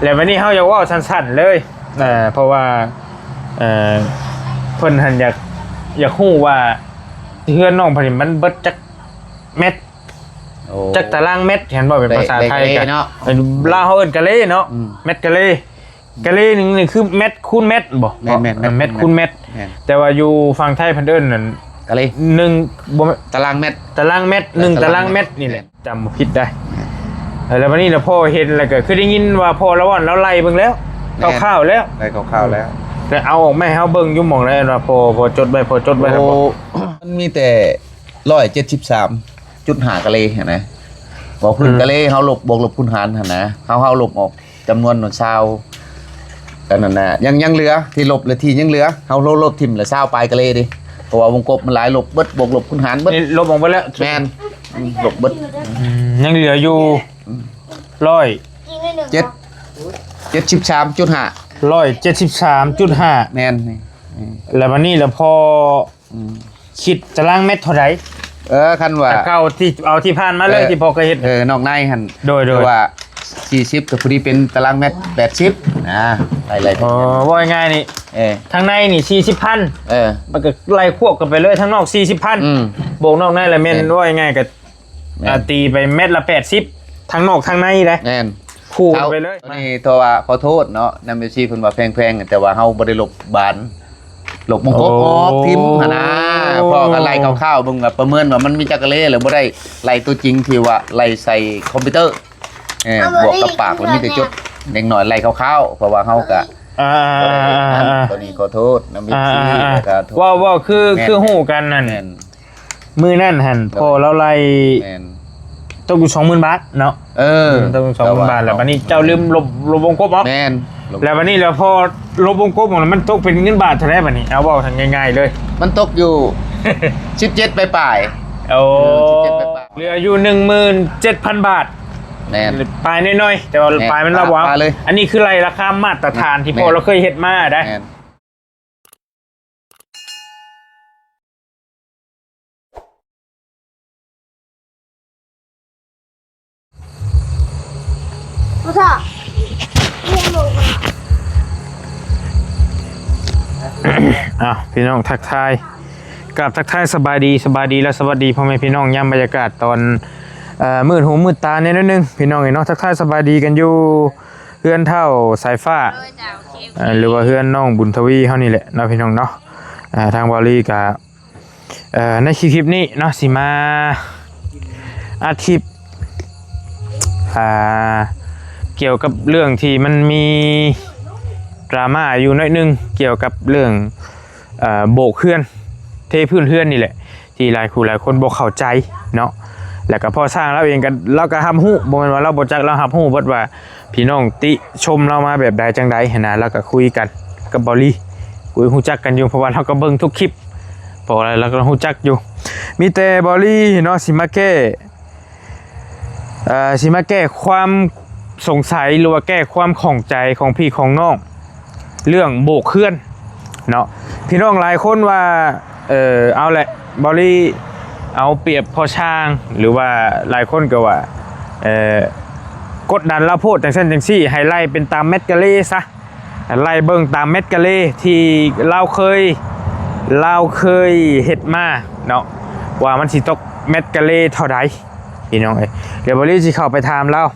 ແລ້ວບັດນີ້ເຮົາຢາກເວົ້າສັ້ນໆເລີຍ ເອີ ເພາະວ່າ ເອີ ເພິ່ນຫັ້ນຢາກ ຢາກຮູ້ວ່າເຮືອນນ້ອງເພິ່ນນີ້ມັນເບິດຈັກແມັດ ໂອ້ ຈັກຕາລາງແມັດ ຄັນເວົ້າເປັນພາສາໄທ ເລ ເລກະເນາະ ເອີ ລາວເຮົາເອີ້ນກະເລເນາະ ອືມ ແມັດກະເລ ກະເລໜຶ່ງນີ້ຄືແມັດຄູນແມັດບໍ? ແມ່ນໆ ແມັດ ແມັດຄູນແມັດ ແມ່ນ ແຕ່ວ່າຢູ່ຝັ່ງໄທເພິ່ນເອີ້ນນັ້ນ ກະເລ ໜຶ່ງ ບໍ່ແມ່ນ ຕາລາງແມັດ ຕາລາງແມັດ ເອີ ໜຶ່ງຕາລາງແມັດ ຕາລາງແມັດນີ້ແຫຼະ ແມ່ນ ຈຳບໍ່ຜິດໄດ້ ເອີ ແລ້ວບັດນີ້ລະພໍ່ເຫັນ ແລ້ວກໍຄືໄດ້ຍິນວ່າພໍ່ລາວເວົ້າ ລາວໄລ່ເບິ່ງແລ້ວ ແມ່ນ ຄ່າວໆແລ້ວ ໄລ່ຄ່າວໆແລ້ວ ແຕ່ເອົາອອກມາໃຫ້ເຮົາເບິ່ງຢູ່ໝ່ອງໃດວ່າ ພໍ່ ພໍ່ຈົດໄວ້ ພໍ່ຈົດໄວ້ ໂອ້ ບໍ່? ມັນມີແຕ່ ຮ້ອຍເຈັດສິບສາມຈຸດຫ້າກະເລຫັ້ນນະ ບໍ່ຄືນ ອືມ ກະເລ ເຮົາລົບ ບວກລົບຄູນຫານຫັ້ນນະ ເຮົາ ເຮົາລົບອອກຈຳນວນຊາວ ອັນນັ້ນນະ ຍັງ ຍັງເຫຼືອ ທີ່ລົບ ແລະ ທີ່ຍັງເຫຼືອ ເຮົາລົບ ລົບຖິ້ມລະຊາວປາຍກະເລເດ້ ເພາະວ່າວົງກົບມັນຫຼາຍ ລົບເບິດ ບວກລົບຄູນຫານເບິດ ນີ້ລົບອອກໄປແລ້ວ ແມ່ນ ອືມ ລົບເບິດ ອືມ ຍັງເຫຼືອຢູ່ ອືມ ຮ້ອຍ ເຈັດ ເຈັດສິບສາມຈຸດຫ້າ ຮ້ອຍເຈັດສິບສາມຈຸດຫ້າ ແມ່ນ ແລ້ວບັດນີ້ລະພໍ່ ອືມ ຄິດຕາລາງແມັດເທົ່າໃດ? ເອີ ຄັນວ່າ ແຕ່ເກົ່າທີ່ ເອົາທີ່ຜ່ານມາເລີຍ ເອີ ທີ່ພໍ່ເຄີຍເຮັດ ເອີ ນອກໃນຫັ້ນ ໂດຍໆ ຄືວ່າສີ່ສິບກໍພໍດີເປັນຕາລາງແມັດແປດສິບນະ ໄລ່ໆ ອໍ ເວົ້າງ່າຍໆນີ້ ເອີ ທາງໃນນີ້ສີ່ສິບພັນ ເອີ ມັນກໍໄລ່ຄວບກັນໄປເລີຍ ທາງນອກສີ່ສິບພັນ ອືມ ບວກນອກໃນລະແມ່ນ ແມ່ນ ເວົ້າງ່າຍໆກໍ ແມ່ນ ອ່າ ຕີໄປແມັດລະແປດສິບ ທັງນອກທັງໃນເດ້ ແມ່ນ ຄູ່ກັນໄປເລີຍ ໂຕນີ້ ເພາະວ່າຂໍໂທດເນາະ ນຳເອັຟຊີເພິ່ນວ່າແພງໆ ແຕ່ວ່າເຮົາບໍ່ໄດ້ລົບບານ ລົບວົງກົບອອກ ໂອ້ ຖິ້ມຫັ້ນນະ ພໍ່ກໍໄລ່ຄ່າວໆເບິ່ງ ກໍປະເມີນວ່າມັນມີຈັກກະເລ ແລ້ວບໍ່ໄດ້ໄລ່ຕົວຈິງທີ່ວ່າໄລ່ໃສ່ຄອມພິວເຕີ ເອີ ບວກກັບປາກ ແລ້ວມີແຕ່ຈົດເດັກນ້ອຍໄລ່ຄ່າວໆ ເພາະວ່າເຮົາກໍ ອ່າ ບໍ່ໄດ້ນັ້ນ ອ່າ ໂຕນີ້ຂໍໂທດນຳເອັຟຊີ ອ່າ ແລ້ວກໍໂທດ ເວົ້າ ເວົ້າຄື ແມ່ນ ຄືຮູ້ກັນນັ້ນ ແມ່ນ ມື້ນັ້ນຫັ້ນ ໂດຍ ພໍ່ລາວໄລ່ ແມ່ນ ຕົກຢູ່ສອງໝື່ນບາດເນາະ ເອີ ຕົກຢູ່ສອງໝື່ນບາດ ແລ້ວບັດນີ້ເຈົ້າລືມລົບ ລົບວົງກົບອອກ ແມ່ນ ລົບ ແລ້ວບັດນີ້ລະພໍລົບວົງກົບອອກ ມັນຕົກເປັນເງິນບາດເທົ່າໃດບັດນີ້? ເອົາເວົ້າທັງງ່າຍໆເລີຍ ມັນຕົກຢູ່ສິບເຈັດປາຍໆ ໂອ້ ເອີ ສິບເຈັດປາຍໆ ເຫຼືອຢູ່ໜຶ່ງໝື່ນເຈັດພັນບາດ ແມ່ນ ປາຍໜ້ອຍໆ ແຕ່ວ່າ ແມ່ນ ປາຍມັນລະຫວ່າງ ປາຍເລີຍ ອັນນີ້ຄືໄລ່ລາຄາມາດຕະຖານທີ່ ແມ່ນ ພໍ່ລາວເຄີຍເຮັດມາໄດ໋ ແມ່ນ ອ້າວ ພີ່ນ້ອງ ທັກທາຍ ກາບທັກທາຍສະບາຍດີ ສະບາຍດີ ແລະ ສະຫວັດດີພໍ່ແມ່ພີ່ນ້ອງ ຍາມບັນຍາກາດຕອນ ເອີ ມືດຫູມືດຕາແດ່ໜ້ອຍໜຶ່ງ ພີ່ນ້ອງເອີຍເນາະ ທັກທາຍສະບາຍດີກັນຢູ່ ເຮືອນທ້າວສາຍຟ້າ ໂດຍ ເຈົ້າ ໂອເຄ ໂອເຄ ເອີ ຫຼືວ່າເຮືອນນ້ອງບຸນທະວີເຮົານີ້ແຫຼະເນາະ ພີ່ນ້ອງເນາະ ເອີ ທາງເບົາລີກະ ເອີ ໃນຄລິບນີ້ເນາະ ຊິມາອັດຄລິບ ອ່າ ກ່ຽວກັບເລື່ອງທີ່ມັນມີດຣາມາຢູ່ໜ້ອຍໜຶ່ງ ກ່ຽວກັບເລື່ອງ ເອີ ໂບກເຮືອນ ເທພື້ນເຮືອນນີ້ແຫຼະ ທີ່ຫຼາຍຄູ່ຫຼາຍຄົນບໍ່ເຂົ້າໃຈເນາະ ແລ້ວກໍພໍ່ຊ່າງລາວເອງກໍ ລາວກໍຮັບຮູ້ ບໍ່ແມ່ນວ່າລາວບໍ່ຈັກ ລາວຮັບຮູ້ເບິດວ່າພີ່ນ້ອງຕິຊົມລາວມາແບບໃດຈັ່ງໃດຫັ້ນນະ ລາວກໍຄຸຍກັນກັບເບົາລີ ຄຸຍຮູ້ຈັກກັນຢູ່ ເພາະວ່າລາວກໍເບິ່ງທຸກຄລິບ ເພາະວ່າລາວກໍຮູ້ຈັກຢູ່ ມີແຕ່ເບົາລີເນາະ ຊິມາແກ້ ເອີ ຊິມາແກ້ຄວາມສົງໄສ ຫຼືວ່າແກ້ຄວາມຂ້ອງໃຈຂອງພີ່ຂອງນ້ອງ ເລື່ອງໂບກເຮືອນເນາະ ພີ່ນ້ອງຫຼາຍຄົນວ່າ ເອີ ເອົາແຫຼະ ເບົາລີເອົາປຽບພໍ່ຊ່າງ ຫຼືວ່າຫຼາຍຄົນກໍວ່າ ເອີ ກົດດັນລາວໂພດ ຈັ່ງຊັ້ນຈັ່ງຊີ້ ໃຫ້ໄລ່ເປັນຕາມແມັດກາເລຊະ ໄລ່ເບິ່ງຕາມແມັດກາເລທີ່ລາວເຄີຍ ລາວເຄີຍເຮັດມາເນາະ ວ່າມັນຊິຕົກແມັດກາເລເທົ່າໃດ ພີ່ນ້ອງເອີຍ ດຽວເບົາລີຊິເຂົ້າໄປຖາມລາວ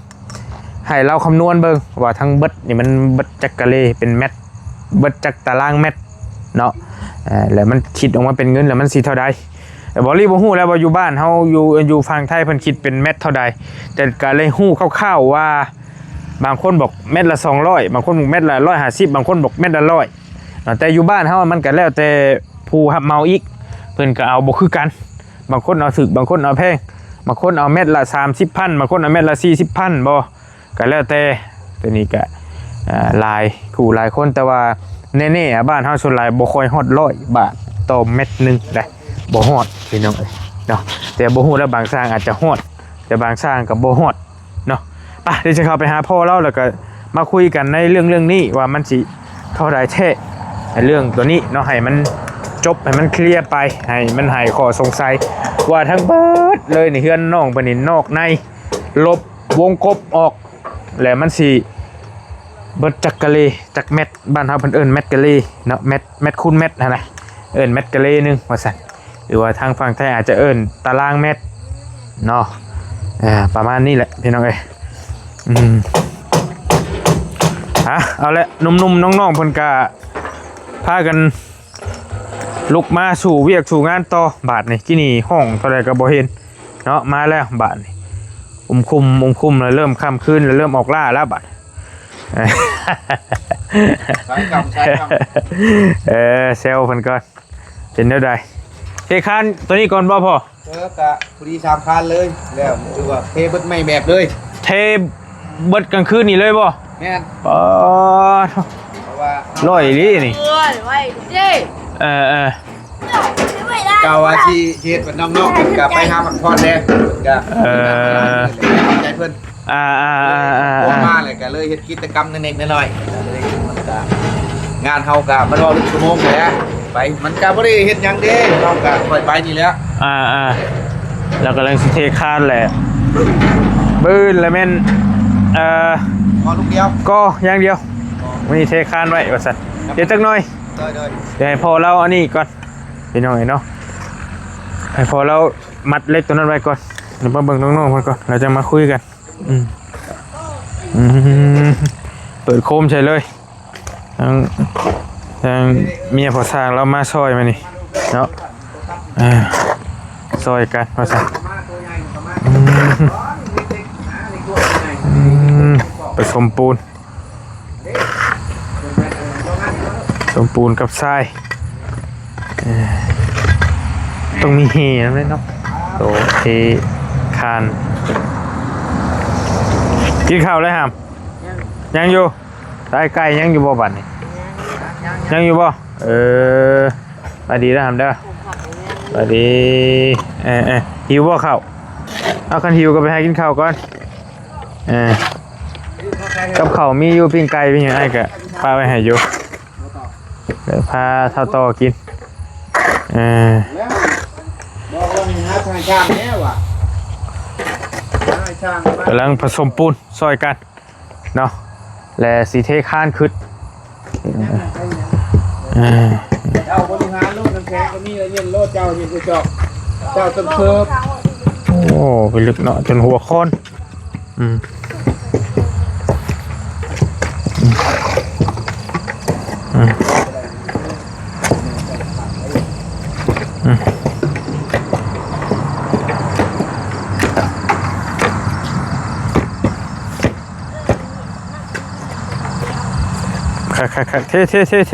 ໃຫ້ລາວຄຳນວນເບິ່ງວ່າທັງເບິດນີ້ມັນເບິດຈັກກາເລເປັນແມັດ ເບິດຈັກຕາລາງແມັດເນາະ ເອີ ແລ້ວມັນຄິດອອກມາເປັນເງິນແລ້ວມັນຊິເທົ່າໃດ ເບົາລີບໍ່ຮູ້ແລ້ວວ່າຢູ່ບ້ານເຮົາ ຢູ່ ຢູ່ຝັ່ງໄທເພິ່ນຄິດເປັນແມັດເທົ່າໃດ ແຕ່ກໍເລີຍຮູ້ຄ່າວໆວ່າ ບາງຄົນບອກແມັດລະສອງຮ້ອຍ ບາງຄົນບອກແມັດລະຮ້ອຍຫ້າສິບ ບາງຄົນບອກແມັດລະຮ້ອຍເນາະ ແຕ່ຢູ່ບ້ານເຮົາມັນກໍແລ້ວແຕ່ຜູ້ຮັບເໝົາອີກ ເພິ່ນກໍເອົາບໍ່ຄືກັນ ບາງຄົນເອົາຖືກ ບາງຄົນເອົາແພງ ບາງຄົນເອົາແມັດລະສາມສິບພັນ ບາງຄົນເອົາແມັດລະສີ່ສິບພັນບໍ່ ກໍແລ້ວແຕ່ ໂຕນີ້ກໍ ອ່າ ຫຼາຍຄູ່ຫຼາຍຄົນ ແຕ່ວ່າແນ່ໆ ບ້ານເຮົາສ່ວນຫຼາຍບໍ່ຄ່ອຍຮອດຮ້ອຍບາດຕໍ່ແມັດໜຶ່ງເດ້ ບໍ່ຮອດ ພີ່ນ້ອງເອີຍເນາະ ແຕ່ບໍ່ຮູ້ແລ້ວ ບາງຊ່າງອາດຈະຮອດ ແຕ່ບາງຊ່າງກໍບໍ່ຮອດເນາະ ໄປ ດຽວຈະເຂົ້າໄປຫາພໍ່ລາວ ແລ້ວກໍມາຄຸຍກັນໃນເລື່ອງ ເລື່ອງນີ້ວ່າມັນຊິເທົ່າໃດແທ້ ໃນເລື່ອງໂຕນີ້ເນາະ ໃຫ້ມັນຈົບ ໃຫ້ມັນເຄລຍໄປ ໃຫ້ມັນຫາຍຂໍ້ສົງໄສ ວ່າທັງເບິດເລີຍນີ້ ເຮືອນນ້ອງເພິ່ນນີ້ ນອກໃນ ລົບວົງກົບອອກ ແລ້ວມັນຊິ ເບິດຈັກກະເລ ຈັກແມັດ ບ້ານເຮົາເພິ່ນເອີ້ນແມັດກະເລເນາະ ແມັດ ແມັດຄູນແມັດຫັ້ນນະ ເອີ້ນແມັດກະເລໜຶ່ງວ່າຊັ້ນ ຫຼືວ່າທາງຝັ່ງໄທອາດຈະເອີ້ນຕາລາງແມັດເນາະ ອ່າ ປະມານນີ້ແຫຼະພີ່ນ້ອງເອີຍ. ອືມ ອ່ະ ເອົາແຫຼະ ໜຸ່ມໆນ້ອງໆເພິ່ນກະພາກັນລຸກມາສູ່ວຽກສູ່ງານຕໍ່ບາດນີ້ ກີ້ນີ້ຮ້ອງເທົ່າໃດກໍບໍ່ເຫັນເນາະ ມາແລ້ວບາດນີ້ ອຸມຄຸມ ອຸມຄຸມ ແລ້ວເລີ່ມຄ່ຳຄືນ ແລ້ວເລີ່ມອອກລ່າແລ້ວບາດ ສາຍກຳ ສາຍກຳ ເອີ ແຊວເພິ່ນກ່ອນ ເປັນແນວໃດ ເທຄານຕົວນີ້ກ່ອນບໍ່ພໍ່? ເອີ ກະພໍດີສາມຄານເລີຍ ແລ້ວຖືວ່າເທເບິດໃໝ່ແບບເລີຍ ເທເບິດກາງຄືນນີ້ເລີຍບໍ່? ແມ່ນ ອໍ ເພາະວ່າ ຮ້ອຍອີ່ຫຼີນີ້ ເອີ ໄວ້ເດ້ ເອີໆ ກະວ່າຊິເຮັດເປັນນ້ອງໆ ເພິ່ນກະໄປຫາພັກຜ່ອນແດ່ ເພິ່ນກະ ເອີ ໃຈເພິ່ນ ອ່າໆໆໆ ອອກມາແລ້ວກະເລີຍເຮັດກິດຈະກຳເລັກໆນ້ອຍໆ ມັນກະ ງານເຮົາກະມັນເວົ້າເລື່ອງຊົ່ວໂມງແຫຼະ ໄປ ມັນກະບໍ່ໄດ້ເຮັດຫຍັງເດ້ ເຮົາກະຄ່ອຍໄປນີ້ແຫຼະ ອ່າໆ ລາວກຳລັງຊິເທຄານແຫຼະ ບຶດລະແມ່ນ ເອີ ກໍລູກດຽວ ກໍຢ່າງດຽວ ມື້ນີ້ເທຄານໄວ້ວ່າຊັ້ນ ດຽວຈັກໜ່ອຍ ໂດຍໆ ດຽວໃຫ້ພໍ່ລາວອັນນີ້ກ່ອນ ພີ່ນ້ອງເອີຍເນາະ ໃຫ້ພໍ່ລາວມັດເຫຼັກຕົວນັ້ນໄວ້ກ່ອນ ດຽວມາເບິ່ງນ້ອງໆເພິ່ນກ່ອນ ແລ້ວຈັ່ງມາຄຸຍກັນ ອືມ ອືມ ເປີດໂຄມໃສ່ເລີຍ ທາງ ທາງເມຍພໍ່ຊ່າງລາວມາຊ່ອຍມື້ນີ້ເນາະ ເອີ ຊ່ອຍກັນວ່າຊັ້ນ ອືມ ອືມ ປະສົມປູນ ສົມປູນກັບຊາຍ ເອີ ຕ້ອງມີແຮ່ນຳເດ້ເນາະ ໂຕເທຄານ ກິນເຂົ້າແລ້ວຫາມ? ຍັງ ຍັງຢູ່ ຕາຍໄກ່ຍັງຢູ່ບໍ່ບັດນີ້? ຍັງ ຍັງຢູ່ບໍ່? ເອີ ສະບາຍດີເດີຫາມເດີ ສະບາຍດີ ເອີໆ ຫິວບໍ່ເຂົ້າ? ເອົາ ຄັນຫິວກໍໄປຫາກິນເຂົ້າກ່ອນ ເອີ ກັບເຂົ້າມີຢູ່ ປີ້ງໄກ່ ປີ້ງຫຍັງ ອ້າຍກະປະໄວ້ໃຫ້ຢູ່ ເດີ ພາທ້າວຕໍ່ກິນ ເອີ ກຳລັງປະສົມປູນຊ່ອຍກັນເນາະ ແລະ ຊິເທຄານຂຶ້ນ ເອີ ເຈົ້າບໍລິຫານໂລດ ນ້ຳແຂງກໍມີ ແລ້ວເຢັນໂລດ ເຈົ້າເຢັນກະຈອກ ເຈົ້າຕົ້ນເພີ່ມ ໂອ້ ໄປເລິກເນາະ ຈົນຫົວຄອນ ອືມ ອືມ ອືມ ອືມ ຄັກໆໆ ເທ ເທ ເທ ເທ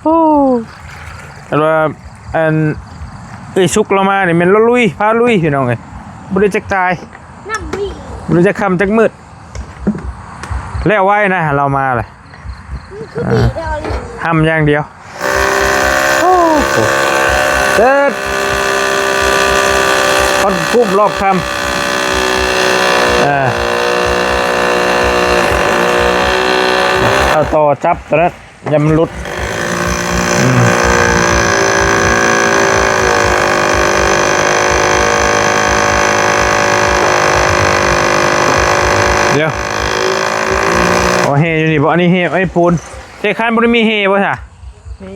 ໂອ້ ແຕ່ວ່າ ອັນ ເອີຍ ສຸກລາວມານີ້ແມ່ນລາວລຸຍ ພາລຸຍ ພີ່ນ້ອງເອີຍ ບໍ່ໄດ້ຈັກຕາຍ ນ້ຳວີ ບໍ່ໄດ້ຈັກຄ່ຳຈັກມືດ ແລ້ວໄວນະ ລາວມາລະ ມັນຄືບີແລ້ວນີ້ ຫ້ຳຢ່າງດຽວ ໂອ້ ເສັດ ຄວັນກຸ້ມລອບຄ່ຳ ເອີ ເອົາຕໍ່ຈັບຕົວນັ້ນ ຢ່າມັນຫຼຸດ ອືມ ດຽວ ອໍ ແຮ່ຢູ່ນີ້ບໍ່? ອັນນີ້ແຮ່ ອັນນີ້ປູນ ເທຄານບໍ່ໄດ້ມີແຮ່ບໍ່ຊະ? ມີ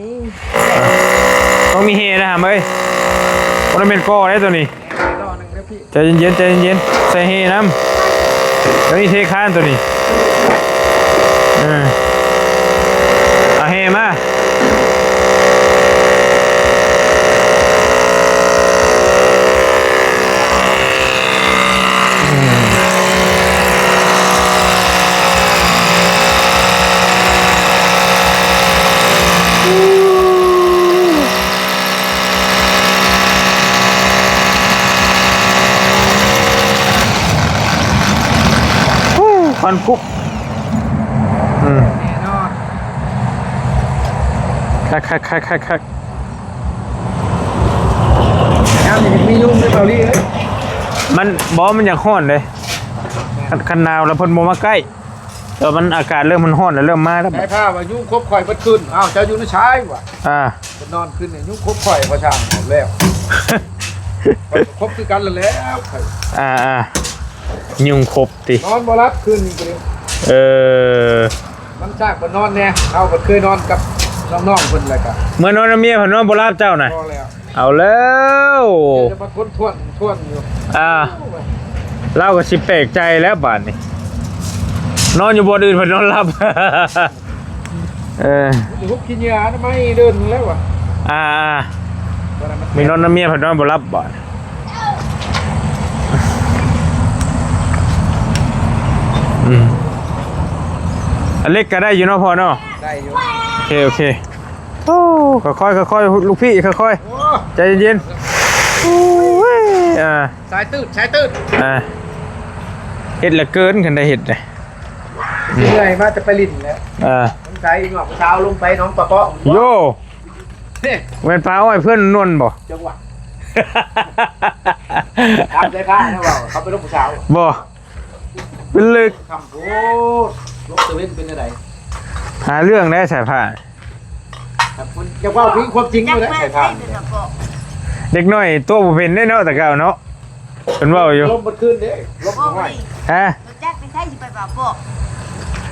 ຕ້ອງມີແຮ່ນະຫາມເອີຍ ບໍ່ໄດ້ແມ່ນກໍໄດ້ຕົວນີ້. ໃຈເຢັນໆ ໃຈເຢັນໆ ໃສ່ແຮ່ນຳ ຕົວນີ້ເທຄານຕົວນີ້ ເອີ ເອົາແຮ່ມາ ອືມ. ໂອ້ ຄວັນກຸບ ອືມ ຄັກໆໆໆໆ ຍາມນີ້ມີຍຸງເດ້ເບົາລີເອີຍ ມັນ ບໍ່ ມັນຢາກຮ້ອນເດ້ ຄັນ ຄັນໜາວແລ້ວເພິ່ນບໍ່ມາໃກ້. ແຕ່ມັນອາກາດເລີ່ມຮ້ອນໆ ແລ້ວເລີ່ມມາແລ້ວ ໃຊ້ຜ້າວ່າຍຸງຄົບຂ້ອຍເບິດຄືນ ອ້າວ ເຈົ້າຢູ່ໃນຊາຍວ່າ ອ່າ ເພິ່ນນອນຄືນນີ້ ຍຸງຄົບຂ້ອຍ ພະຊ່າງ ແລ້ວ ຂ້ອຍກໍຄົບຄືກັນແລ້ວ ອ່າໆ ຍຸງຄົບຕິ ນອນບໍ່ຫຼັບຄືນນີ້ກໍເລີຍ ເອີ ມ ຊາກເພິ່ນນອນແດ່ ເຮົາກໍເຄີຍນອນກັບນ້ອງໆເພິ່ນ ແລ້ວກໍເມື່ອນອນນຳເມຍເພິ່ນນອນບໍ່ຫຼັບເຈົ້ານະ. ບໍ່ແລ້ວ ເອົາແລ້ວ ເຈົ້າຈະມາທົນທວນ ທວນຢູ່ ອ່າ ລາວກໍຊິແປກໃຈແລ້ວບາດນີ້ ນອນຢູ່ບ່ອນອື່ນເພິ່ນນອນຫຼັບ. ເອີ ຊິຮຸບຂີ້ເຫຍື້ອອະນາໄມເດີນແລ້ວວ່າ ອ່າ ມີນອນນຳເມຍເພິ່ນນອນບໍ່ຫຼັບບາດ. ອືມ ອັນເລັກກໍໄດ້ຢູ່ເນາະພໍ່ເນາະ. ໄດ້ຢູ່ ໂອເຄ ໂອເຄ. ໂອ້ ຄ່ອຍໆ ຄ່ອຍໆ ລູກພີ່ ຄ່ອຍໆ ໂອ້ ໃຈເຢັນໆ. ໂອ້ຍ ອ່າ ສາຍຕື້ດ ສາຍຕື້ດ ອ່າ ເຮັດລະເກີນ ຄັນໄດ້ເຮັດນະ. ເມື່ອຍມາຈະໄປຫຼິ້ນແລ້ວ ເອີ ມັນໃສອີກເນາະ ຜູ້ສາວລົງໄປໜອງປາເປາະ. ໂຢ ແມ່ນປາອ້ອຍເພື່ອນນວນບໍ່? ຈັງຫວະ ຖາມໃສ່ພ້ານະ ເວົ້າເຂົາໄປລົງຜູ້ສາວບໍ່? ເປັນເລິກ ຄ່ຳໂພດ ລົງຕະເວັນເປັນແນວໃດ? ຫາເລື່ອງໄດ້ສາຍພ້ານ ຢາກເວົ້າເຖິງຄວາມຈິງຢູ່ແຫຼະສາຍພ້ານ. ເດັກນ້ອຍຕົວະບໍ່ເປັນເດ້ເນາະ ແຕ່ເກົ່າເນາະ ເພິ່ນເວົ້າຢູ່ ລົມເບິດຄືນເດ້ ລົມບໍ່ໄຫວ. ຮະ? ຈັກເປັນໃຜຊິໄປວ່າບໍ່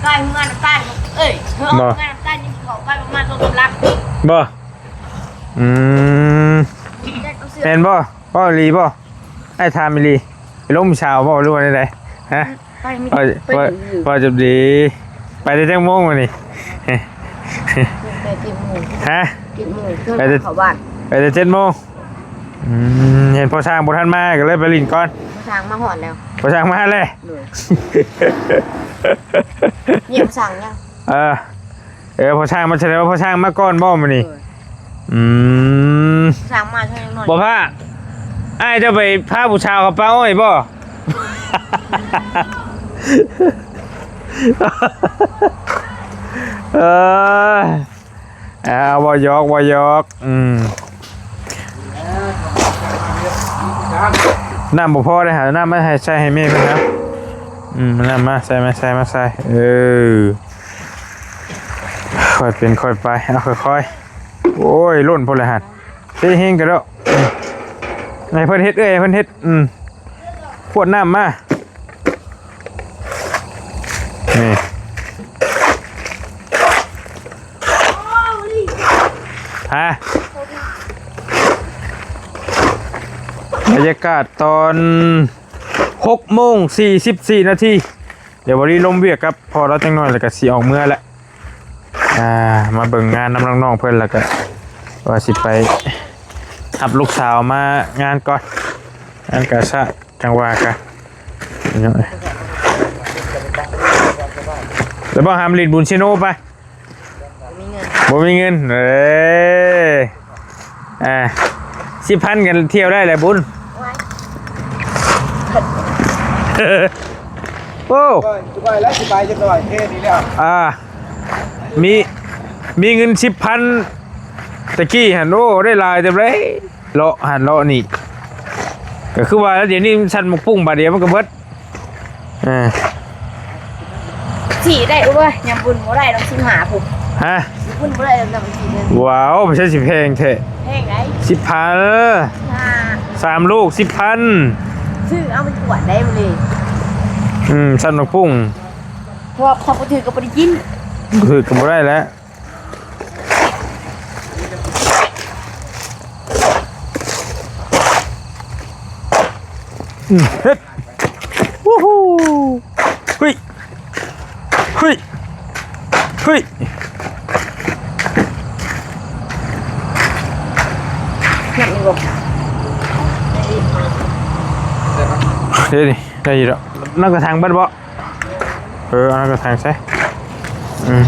ໃກ້ເຮືອນນ້ຳຕານ ເອີຍ ເຮືອນນ້ຳຕານຍັງຊິເຂົ້າໄປປະມານສອງສາມຫຼັກບໍ່? ອືມ ແມ່ນບໍ່? ເວົ້າອີ່ຫຼີບໍ່? ອ້າຍຖາມອີ່ຫຼີ ໄປລົມສາວບໍ່ ຫຼືວ່າແນວໃດ? ຮະ? ໄປ ໄປ ໄປ ໄປ ໄປຈົບດີ. ໄປແຕ່ຈັກໂມງມື້ນີ້? ແຕ່ເຈັດໂມງ ຮະ? ເຈັດໂມງ ໄປແຕ່ ເຂົ້າບ້ານ ໄປແຕ່ເຈັດໂມງ. ອືມ ເຫັນພໍ່ຊ່າງບໍ່ທັນມາ ກໍເລີຍໄປຫຼິ້ນກ່ອນ. ພໍ່ຊ່າງມາຮອດແລ້ວ ພໍ່ຊ່າງມາແລ້ວ. ໂດຍ ນີ້ພໍ່ຊ່າງຍັງ ເອີ ເອີ ພໍ່ຊ່າງມາ ສະແດງວ່າພໍ່ຊ່າງມາກ່ອນບໍ່ມື້ນີ້? ໂດຍ ອືມ ຊ່າງມາເທື່ອໜ້ອຍ. ບໍ່ພາ ອ້າຍເຈົ້າໄປພາຜູ້ສາວເຂົາປ່າອ້ອຍບໍ່? ເອີ ອ່າ ເວົ້າຫຍອກ ເວົ້າຫຍອກ. ອືມ ນ້ຳບໍ່ພໍເດ້ ຫານ້ຳມາໃຫ້ ໃສ່ໃຫ້ແມ່ເພິ່ນນະ. ອືມ ນ້ຳມາໃສ່ ມາໃສ່ ມາໃສ່. ເອີ ຄ່ອຍເປັນຄ່ອຍໄປ ເອົາຄ່ອຍໆ. ໂອ້ຍ ລົ້ນພຸ້ນແຫຼະຫັ້ນ ເທແຮງກະເດາະ. ໃຫ້ເພິ່ນເຮັດ ເອີຍ ໃຫ້ເພິ່ນເຮັດ. ອືມ ຂວດນ້ຳມາ ນີ້ ຮະ? ບັນຍາກາດຕອນຫົກໂມງສີ່ສິບສີ່ນາທີ ດຽວບໍ່ລີລົມວຽກກັບພໍ່ລາວຈັກໜ້ອຍ ແລ້ວກໍຊິອອກເມືອແລ້ວ. ອ່າ ມາເບິ່ງງານນຳນ້ອງໆເພິ່ນ ແລ້ວກໍວ່າຊິໄປຮັບລູກສາວມາງານກ່ອນ ງານກາຊາດ ຈັ່ງວ່າກັນ. ແລ້ວບໍ່ຫາມຫຼິ້ນບຸນຊີໂນໄປ? ບໍ່ມີເງິນ ບໍ່ມີເງິນ. ເອີ ອ່າ ສິບພັນກໍທ່ຽວໄດ້ແຫຼະບຸນ. ໂອ້ຍ ໂອ້ ສະບາຍແລ້ວ ສະບາຍຈັກໜ້ອຍ ເທນີ້ແລ້ວ. ອ່າ ມີ ມີເງິນສິບພັນ ຕະກີ້ຫັ້ນ ໂອ້ ໄດ້ຫຼາຍເຕີບເລີຍ ເລາະຫັ້ນເລາະນີ້. ກໍຄືວ່າແລ້ວ ດຽວນີ້ມັນຊັ້ນໝາກປຸ້ງບາດດຽວມັນກໍເບິດ. ອ່າ ຊິໄດ້ ໂອ້ຍ ຍາມບຸນບໍ່ໄດ້ດອກ ສິບຫ້າພຸ້ນ. ຮະ? ບຸນບໍ່ໄດ້ດອກ ສິບຫ້າ. ວ້າວ ບໍ່ໃຊ່ຊິແພງແທ້. ແພງໃດ໋? ສິບພັນ. ສິບຫ້າ ສາມລູກ ສິບພັນ. ຊື້ເອົາໄປກວດໄດ້ມື້ນີ້. ອືມ ຊັ້ນໝາກປຸ້ງ ເພາະວ່າຖ້າບໍ່ຖືກກໍບໍ່ໄດ້ກິນ ບໍ່ຖືກກໍບໍ່ໄດ້ແຫຼະ. ອືມ ເຮັດ ວູ້ ຫູ້ ເຮີ້ຍ ຫູ້ຍ ຫູ້ຍ. ນັບນີ້ບໍ່? ເດ້ນີ້ ໄດ້ຢູ່ດອກ. ນັບກະຖາງເບິດບໍ່? ເອີ ເອົາກະຖາງໃສ່. ອືມ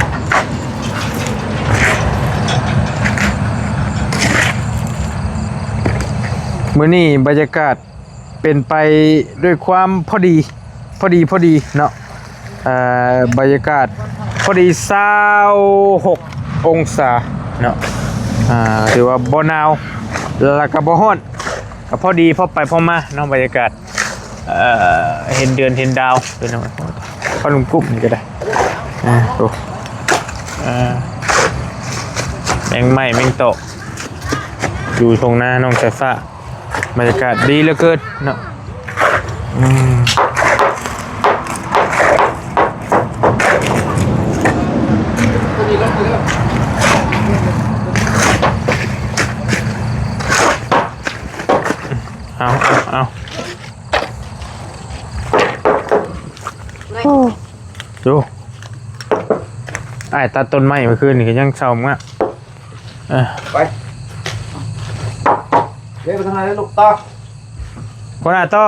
ມື້ນີ້ບັນຍາກາດເປັນໄປດ້ວຍຄວາມພໍດີ ພໍດີ ພໍດີເນາະ. ເອີ ບັນຍາກາດພໍດີຊາວຫົກອົງສາເນາະ. ອ່າ ຖືວ່າບໍ່ໜາວ ແລ້ວກະບໍ່ຮ້ອນ ກະພໍດີ ພໍໄປພໍມາເນາະ ບັນຍາກາດ. ເອີ ເຫັນເດືອນເຫັນດາວ ພີ່ນ້ອງ. ປາລຸ່ມກຸ້ມນີ້ກໍໄດ້. ອ່າ ໂອ້ ອ່າ ແມງໄມ້ແມງຕອກ ຢູ່ທົ່ງນານ້ອງສາຍຟ້າ. ບັນຍາກາດດີເຫຼືອເກີນເນາະ. ອືມ ອືມ ເອົາ ເອົາ ເອົາ ໂອ້ ດູ ອ້າຍຕັດຕົ້ນໄມ້ເມື່ອຄືນນີ້ກໍຍັງເຊົາມາ ເອີ ໄປ ເດີນໄປທາງໃນລູກ ຕໍ່ ຫົວໜ້າຕໍ່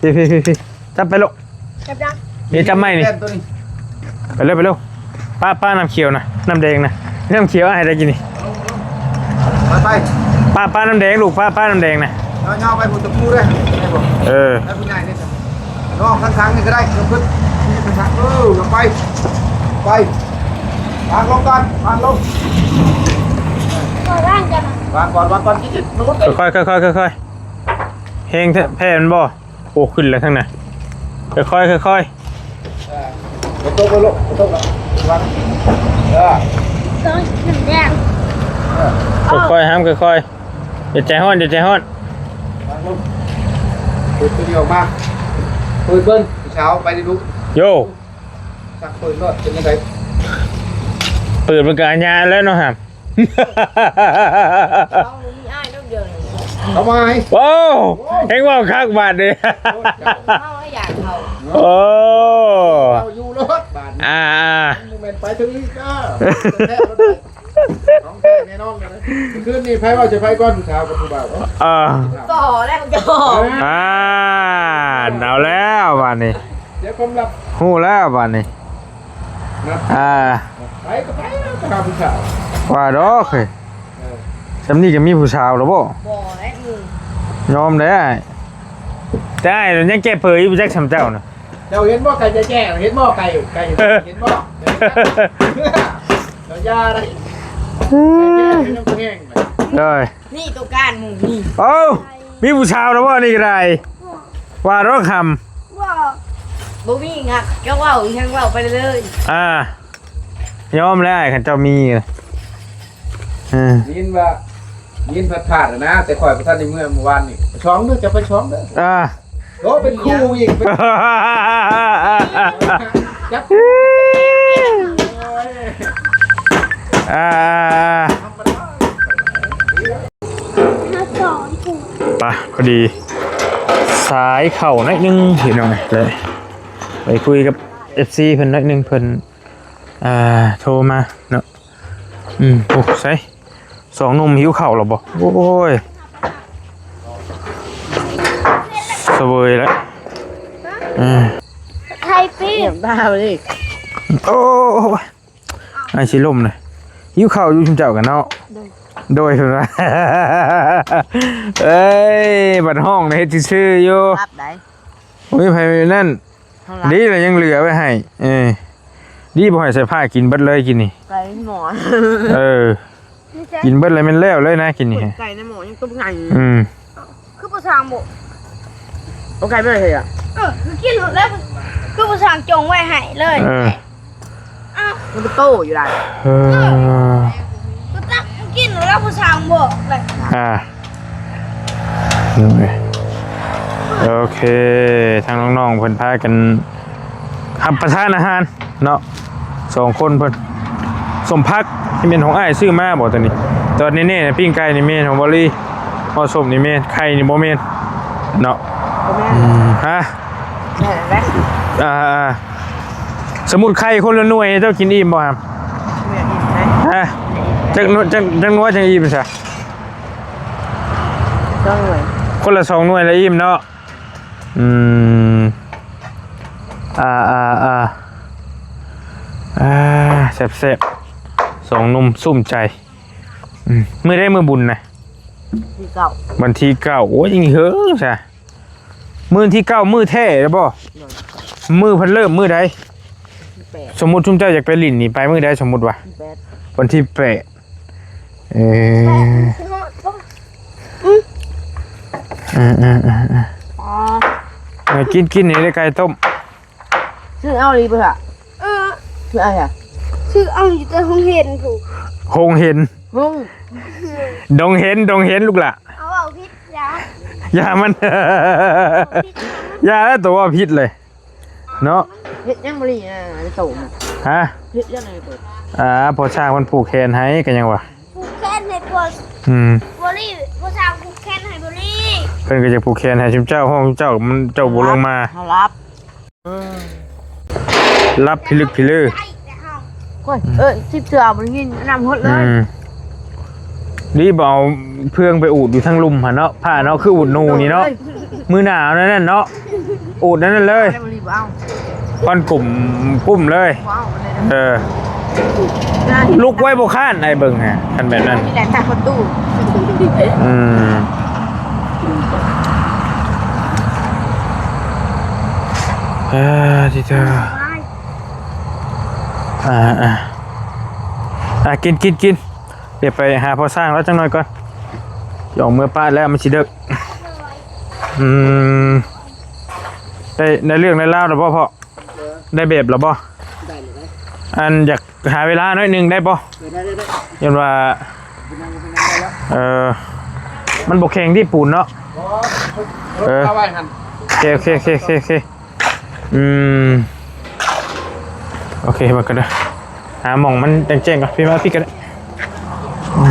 ພີ້ ພີ້ ພີ້ ພີ້ ຈັບໄປລູກ ຈັບຍັງ ນີ້ ຈັບໄມ້ນີ້ ແລ່ນຕົວນີ້ ໄປເລີຍ ໄປເລີຍ ປະ ປະນ້ຳຂຽວນະ ນ້ຳແດງນະ ນ້ຳຂຽວອ້າຍໄດ້ກິນນີ້ ໄປ ໄປ ປະ ປະນ້ຳແດງລູກ ປະ ປະນ້ຳແດງນະ ຍາວໆ ໄປພຸ້ນ ຕະປູເດ້ ເອີ ແລ້ວຜູ້ໃຫຍ່ນີ້ ລອງທາງທາງນີ້ກໍໄດ້ ເດີນຂຶ້ນ ເດີນທາງ ເອີ ໄປ ໄປ ວາງລົງກ່ອນ ວາງລົງ ວາງກ່ອນ ວາງກ່ອນ ຄິດ ຄິດ ລຸດ ຄ່ອຍໆ ຄ່ອຍໆ ຄ່ອຍໆ ແຮງແທ້ ແພ້ມັນບໍ່? ໂອ້ ຂຶ້ນແລ້ວທາງນັ້ນ ຄ່ອຍໆ ຄ່ອຍໆ ເອີ ບໍ່ຕົກ ບໍ່ຕົກ ບໍ່ຕົກ ລະວັງ ເອີ ຕ້ອງນ້ຳແດງ ເອີ ຄ່ອຍໆ ຫ້າມ ຄ່ອຍໆ ຢ່າໃຈຮ້ອນ ຢ່າໃຈຮ້ອນ ວາງລົງ ເປີດຕົວນີ້ອອກມາ ເປີດເບິ່ງ ຜູ້ສາວໄປດິລູກ ໂຢ ສັກເປີດໂລດ ເປັນຈັ່ງໃດ ເປີດມັນກໍອາຍາແລ້ວເນາະ ຫ້າມ ເຮົາມີອ້າຍລູກດຽວນີ້ ເອົາມາໃຫ້ ໂອ້ ໂອ້ ແຮງເວົ້າຄັກບາດນີ້ ໂອ້ ເຮົາຢາກເຂົ້າ ໂອ້ ເອົາຢູ່ໂລດບາດນີ້ ອ່າໆ ບໍ່ແມ່ນໄປເຖິງອີກ ອ່າ ແທ້ໆ ຂອງແທ້ແນ່ນອນເລີຍ ຄືນນີ້ໃຜເວົ້າຈະໄປກ່ອນ ຜູ້ສາວກັບຜູ້ບ່າວ ອ່າ ຕໍ່ແລ້ວ ຕໍ່ ອ່າ ເອົາແລ້ວບາດນີ້ ເສຍຄວາມລັບ ຮູ້ແລ້ວບາດນີ້ ອ່າ ໄປກໍໄປແລ້ວ ໄປຫາຜູ້ສາວ ວ່າດອກເຮີ້ຍ ເອີ ຊ່ຳນີ້ກໍມີຜູ້ສາວແລ້ວບໍ່? ບໍ່ແຫຼະ ຍອມແລ້ວ ແຕ່ອ້າຍຍັງແກ້ເຜີຍຢູ່ ຈັກຊ່ຳເຈົ້ານະ ເຈົ້າເຫັນບໍ່ ໄກ່ແຈ້ໆ ເຫັນບໍ່ ໄກ່ ໄກ່ ເຫັນບໍ່ ເຈົ້າຢ່າໄດ໋ ໄກ່ແຈ້ຍັງບໍ່ແຫ້ງ ໂດຍ ນີ້ຕົວການໝູ່ນີ້ ເອົ້າ ມີຜູ້ສາວແລ້ວບໍ່ນີ້ກໍໄດ້ ວ່າດອກຄຳ ບໍ່ ບໍ່ມີງະ ເຈົ້າເວົ້າອີຫຍັງເວົ້າໄປເລີຍ ອ່າ ຍອມແລ້ວ ອ້າຍ ຄັນເຈົ້າມີ ເອີ ຍິນວ່າ ຍິນພາດໆ ນະ ແຕ່ຂ້ອຍບໍ່ທັນໄດ້ເມືອມື້ວານນີ້ ໄປຊ່ອງເດີ ຈະໄປຊ່ອງເດີ ອ່າ ໂອ້ ເປັນຄູ່ອີກ ຈັບ ອ່າ ທຳມະດາ ໄປ ພໍດີ ສາຍເຂົ້າໜ້ອຍໜຶ່ງພີ່ນ້ອງ ເລີຍໄປຄຸຍກັບເອັຟຊີເພິ່ນໜ້ອຍໜຶ່ງ ເພິ່ນ ອ່າ ໂທມາເນາະ ອືມ ໂອ້ ໃສ ສອງໜຸ່ມຫິວເຂົ້າແລ້ວບໍ່? ໂອ້ຍ ສະເຫວີຍແລ້ວ ເອີ ໄຂ່ປີ້ງ ບ້າເລີຍ ໂອ້ຍ ອ້າຍຊິລົ້ມນະ ຫິວເຂົ້າຢູ່ຊຸມເຈົ້າກັນເນາະ ໂດຍ ໂດຍ ເພິ່ນວ່າ ເອີຍ ບັດຮ້ອງນະ ເຮັດຊື່ໆ ຢູ່ ຮັບໄດ໋ ໂອ້ຍ ໃຜນັ້ນ ເຮົາລັກ ດີລະຍັງເຫຼືອໄວ້ໃຫ້ ເອີ ດີບໍ່ໃຫ້ໃສ່ຜ້າ ກິນເບິດເລີຍກິນນີ້ ໄກ່ໝໍ ເອີ ກິນເບິດແລ້ວແມ່ນແລ້ວເລີຍນະ ກິນນີ້ ຄົນໄກ່ໃນໝໍຍັງຕົ້ມໄງ ອືມ ຄືບໍ່ສ້າງບໍ່ ເອົາໄກ່ມາໃຫ້ເຮັດຫຍັງ ເອີ ຄືກິນແລ້ວ ຄືບໍ່ສ້າງຈົ່ງໄວ້ໃຫ້ເລີຍ ເອີ ອ້າວ ມັນເປັນໂຕຢູ່ໃດ ເອີ ກໍຕັກກິນແລ້ວບໍ່ສ້າງບໍ່ໄດ້ ອ່າ ໂອເຄ ທາງນ້ອງໆ ເພິ່ນພາກັນຮັບປະທານອາຫານເນາະ ສອງຄົນເພິ່ນ ສົ້ມຜັກທີ່ແມ່ນຂອງອ້າຍຊື້ມາບໍ່ ຕົວນີ້ ແຕ່ວ່າແນ່ໆ ປີ້ງໄກ່ນີ້ແມ່ນຂອງບໍລີ ເໝາະສົມນີ້ແມ່ນ ໄຂ່ນີ້ບໍ່ແມ່ນເນາະ ບໍ່ແມ່ນ ອືມ ຮະ ແມ່ນແຫຼະ ອ່າໆ ສົມມຸດໄຂ່ຄົນລະໜ່ວຍ ເຈົ້າກິນອີ່ມບໍ່ຫຳ? ແມ່ນອີ່ມໄດ໋ ຮະ ຈັກໜ່ວຍ ຈັກ ຈັກໜ່ວຍຈັ່ງອີ່ມຊະ? ສອງໜ່ວຍ ຄົນລະສອງໜ່ວຍລະອີ່ມເນາະ ອືມ ອ່າ ອ່າ ອ່າ ອ່າ ແຊບໆ ສອງໜຸ່ມສຸ້ມໃຈ ອືມ ມື້ໃດມື້ບຸນນະ? ທີເກົ້າ ວັນທີເກົ້າ ໂອ້ຍ ຍັງເຫິງຊະ ມື້ທີເກົ້າ ມື້ແທ້ແລ້ວບໍ່? ໂດຍ ມື້ເພິ່ນເລີ່ມມື້ໃດ? ທີແປດ ສົມມຸດຊຸມເຈົ້າຢາກໄປຫຼິ້ນນີ້ ໄປມື້ໃດ? ສົມມຸດວ່າ ທີແປດ ວັນທີແປດ ເອີ ອືມ ເອີ ກິນ ກິນນີ້ໄດ້ໄກ່ຕົ້ມ ຊື້ເອົາອີ່ບໍ່ລະ? ເອີ ຊື້ເອົາຫຍັງ? ຊື້ເອົາຢູ່ແຕ່ໂຮງຮຽນພຸ້ນ ໂຮງຮຽນ ໂຮງ ດົງເຫັນ ດົງເຫັນລູກຫຼ້າ ເອົາເວົ້າຜິດ ຢ່າ ຢ່າມັນ ຢ່າແລ້ວ ໂຕເວົ້າຜິດເລີຍເນາະ ເຮັດຫຍັງບໍ່ລີນະ ໂຕນະ ຮະ ເຮັດຫຍັງໃຫ້ໂຕ ອ່າ ພໍ່ຊ່າງເພິ່ນຜູກແຂນໃຫ້ ກໍຍັງວ່າ ຜູກແຂນໃຫ້ພໍ່ ອືມ ບໍລີ ພໍ່ຊ່າງຜູກແຂນໃຫ້ບໍລີ พิ่นກໍຈະຜູກແຂນໃຫ້ຊຸມເຈົ້າ ຮ້ອງຊຸມເຈົ້າ ມັນ ເຈົ້າບໍ່ລົງມາ ເຮົາລັບ ລັບພິລຶກພິລື ໂອ້ຍ ເອີ ສິບເທື່ອບໍ່ໄດ້ຍິນ ນຳຫົດເລີຍ ອືມ ດີບໍ່ເອົາເຟືອງໄປອູດຢູ່ທາງລຸ່ມຫັ້ນເນາະ ຜ້າເນາະ ຄືອູດໜູນີ້ເນາະ ເອີຍ ມື້ໜາວນັ້ນເນາະ ອູດນັ້ນເລີຍ ເອົາໄດ້ບໍ່ ລີບໍ່ເອົາ ຄວັນກຸ້ມ ກຸ້ມເລີຍ ບໍ່ເອົາ ເອີ ລຸກໄວ້ບໍ່ຄ້ານ ໄອ້ເບິ່ງຫັ້ນ ຄັນແບບນັ້ນ ນີ້ແຫຼະ ຕາປະຕູ ອືມ ເອີ ທີ່ເທີ ອ່າ ອ່າ ອ່າ ກິນ ກິນ ກິນ ດຽວໄປຫາພໍ່ຊ່າງລາວຈັກໜ່ອຍກ່ອນ ຊິອອກເມືອປະແລ້ວ ມັນຊິເດິກ ອືມ ໄດ້ ໄດ້ເລື່ອງໄດ້ລາວແລ້ວບໍ່ພໍ່? ໄດ້ແບບແລ້ວບໍ່? ໄດ້ແລ້ວ ອັນ ຢາກຫາເວລາໜ້ອຍໜຶ່ງໄດ້ບໍ່? ເອີ ໄດ້ ໄດ້ ໄດ້ ຍ້ອນວ່າ ເອີ ມັນບໍ່ແຂງທີ່ປູນເນາະ ເອີ ເອົາໄວ້ຫັ້ນ ໂອເຄ ໂອເຄ ໂອເຄ ໂອເຄ ອືມ ໂອເຄ ມັນກໍໄດ້ ຫາໝ່ອງມັນແຈ້ງໆກ່ອນ ພີ່ມາ ພີ່ກໍໄດ້ ອື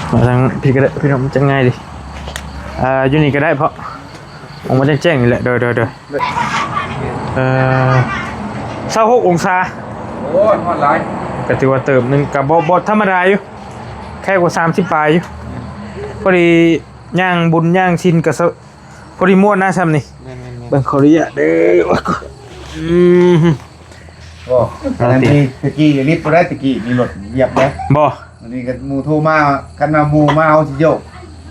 ມ ມາທາງພີ່ກໍໄດ້ ພີ່ນ້ອງ ມັນຈະງ່າຍດີ ອ່າ ຢູ່ນີ້ກໍໄດ້ ເພາະ ອອກມາແຈ້ງໆນີ້ແຫຼະ ໂດຍ ໂດຍ ໂດຍ ເອີ ຊາວຫົກອົງສາ ໂອ້ຍ ຮ້ອນຫຼາຍ ກໍຖືວ່າເຕີບໜຶ່ງ ກໍບໍ່ ບໍ່ທຳມະດາຢູ່ ແຄ່ກວ່າສາມສິບປາຍຢູ່ ພໍດີຍ່າງບຸນຍ່າງສິນກໍ ພໍດີມ່ວນນະຊ່ຳນີ້ ແມ່ນໆໆ ເບິ່ງ ຂໍອະນຸຍາດເດີ ອືມ ບໍ່ ອັນນັ້ນຕິ ມີແຕ່ກີ້ລິບບໍ່ໄດ້ ແຕ່ກີ້ມີລົດຢຽບໄດ້ ບໍ່ ອັນນີ້ກໍໝູ່ໂທມາ ຄັນວ່າໝູ່ມາເຮົາຊິໂຍກ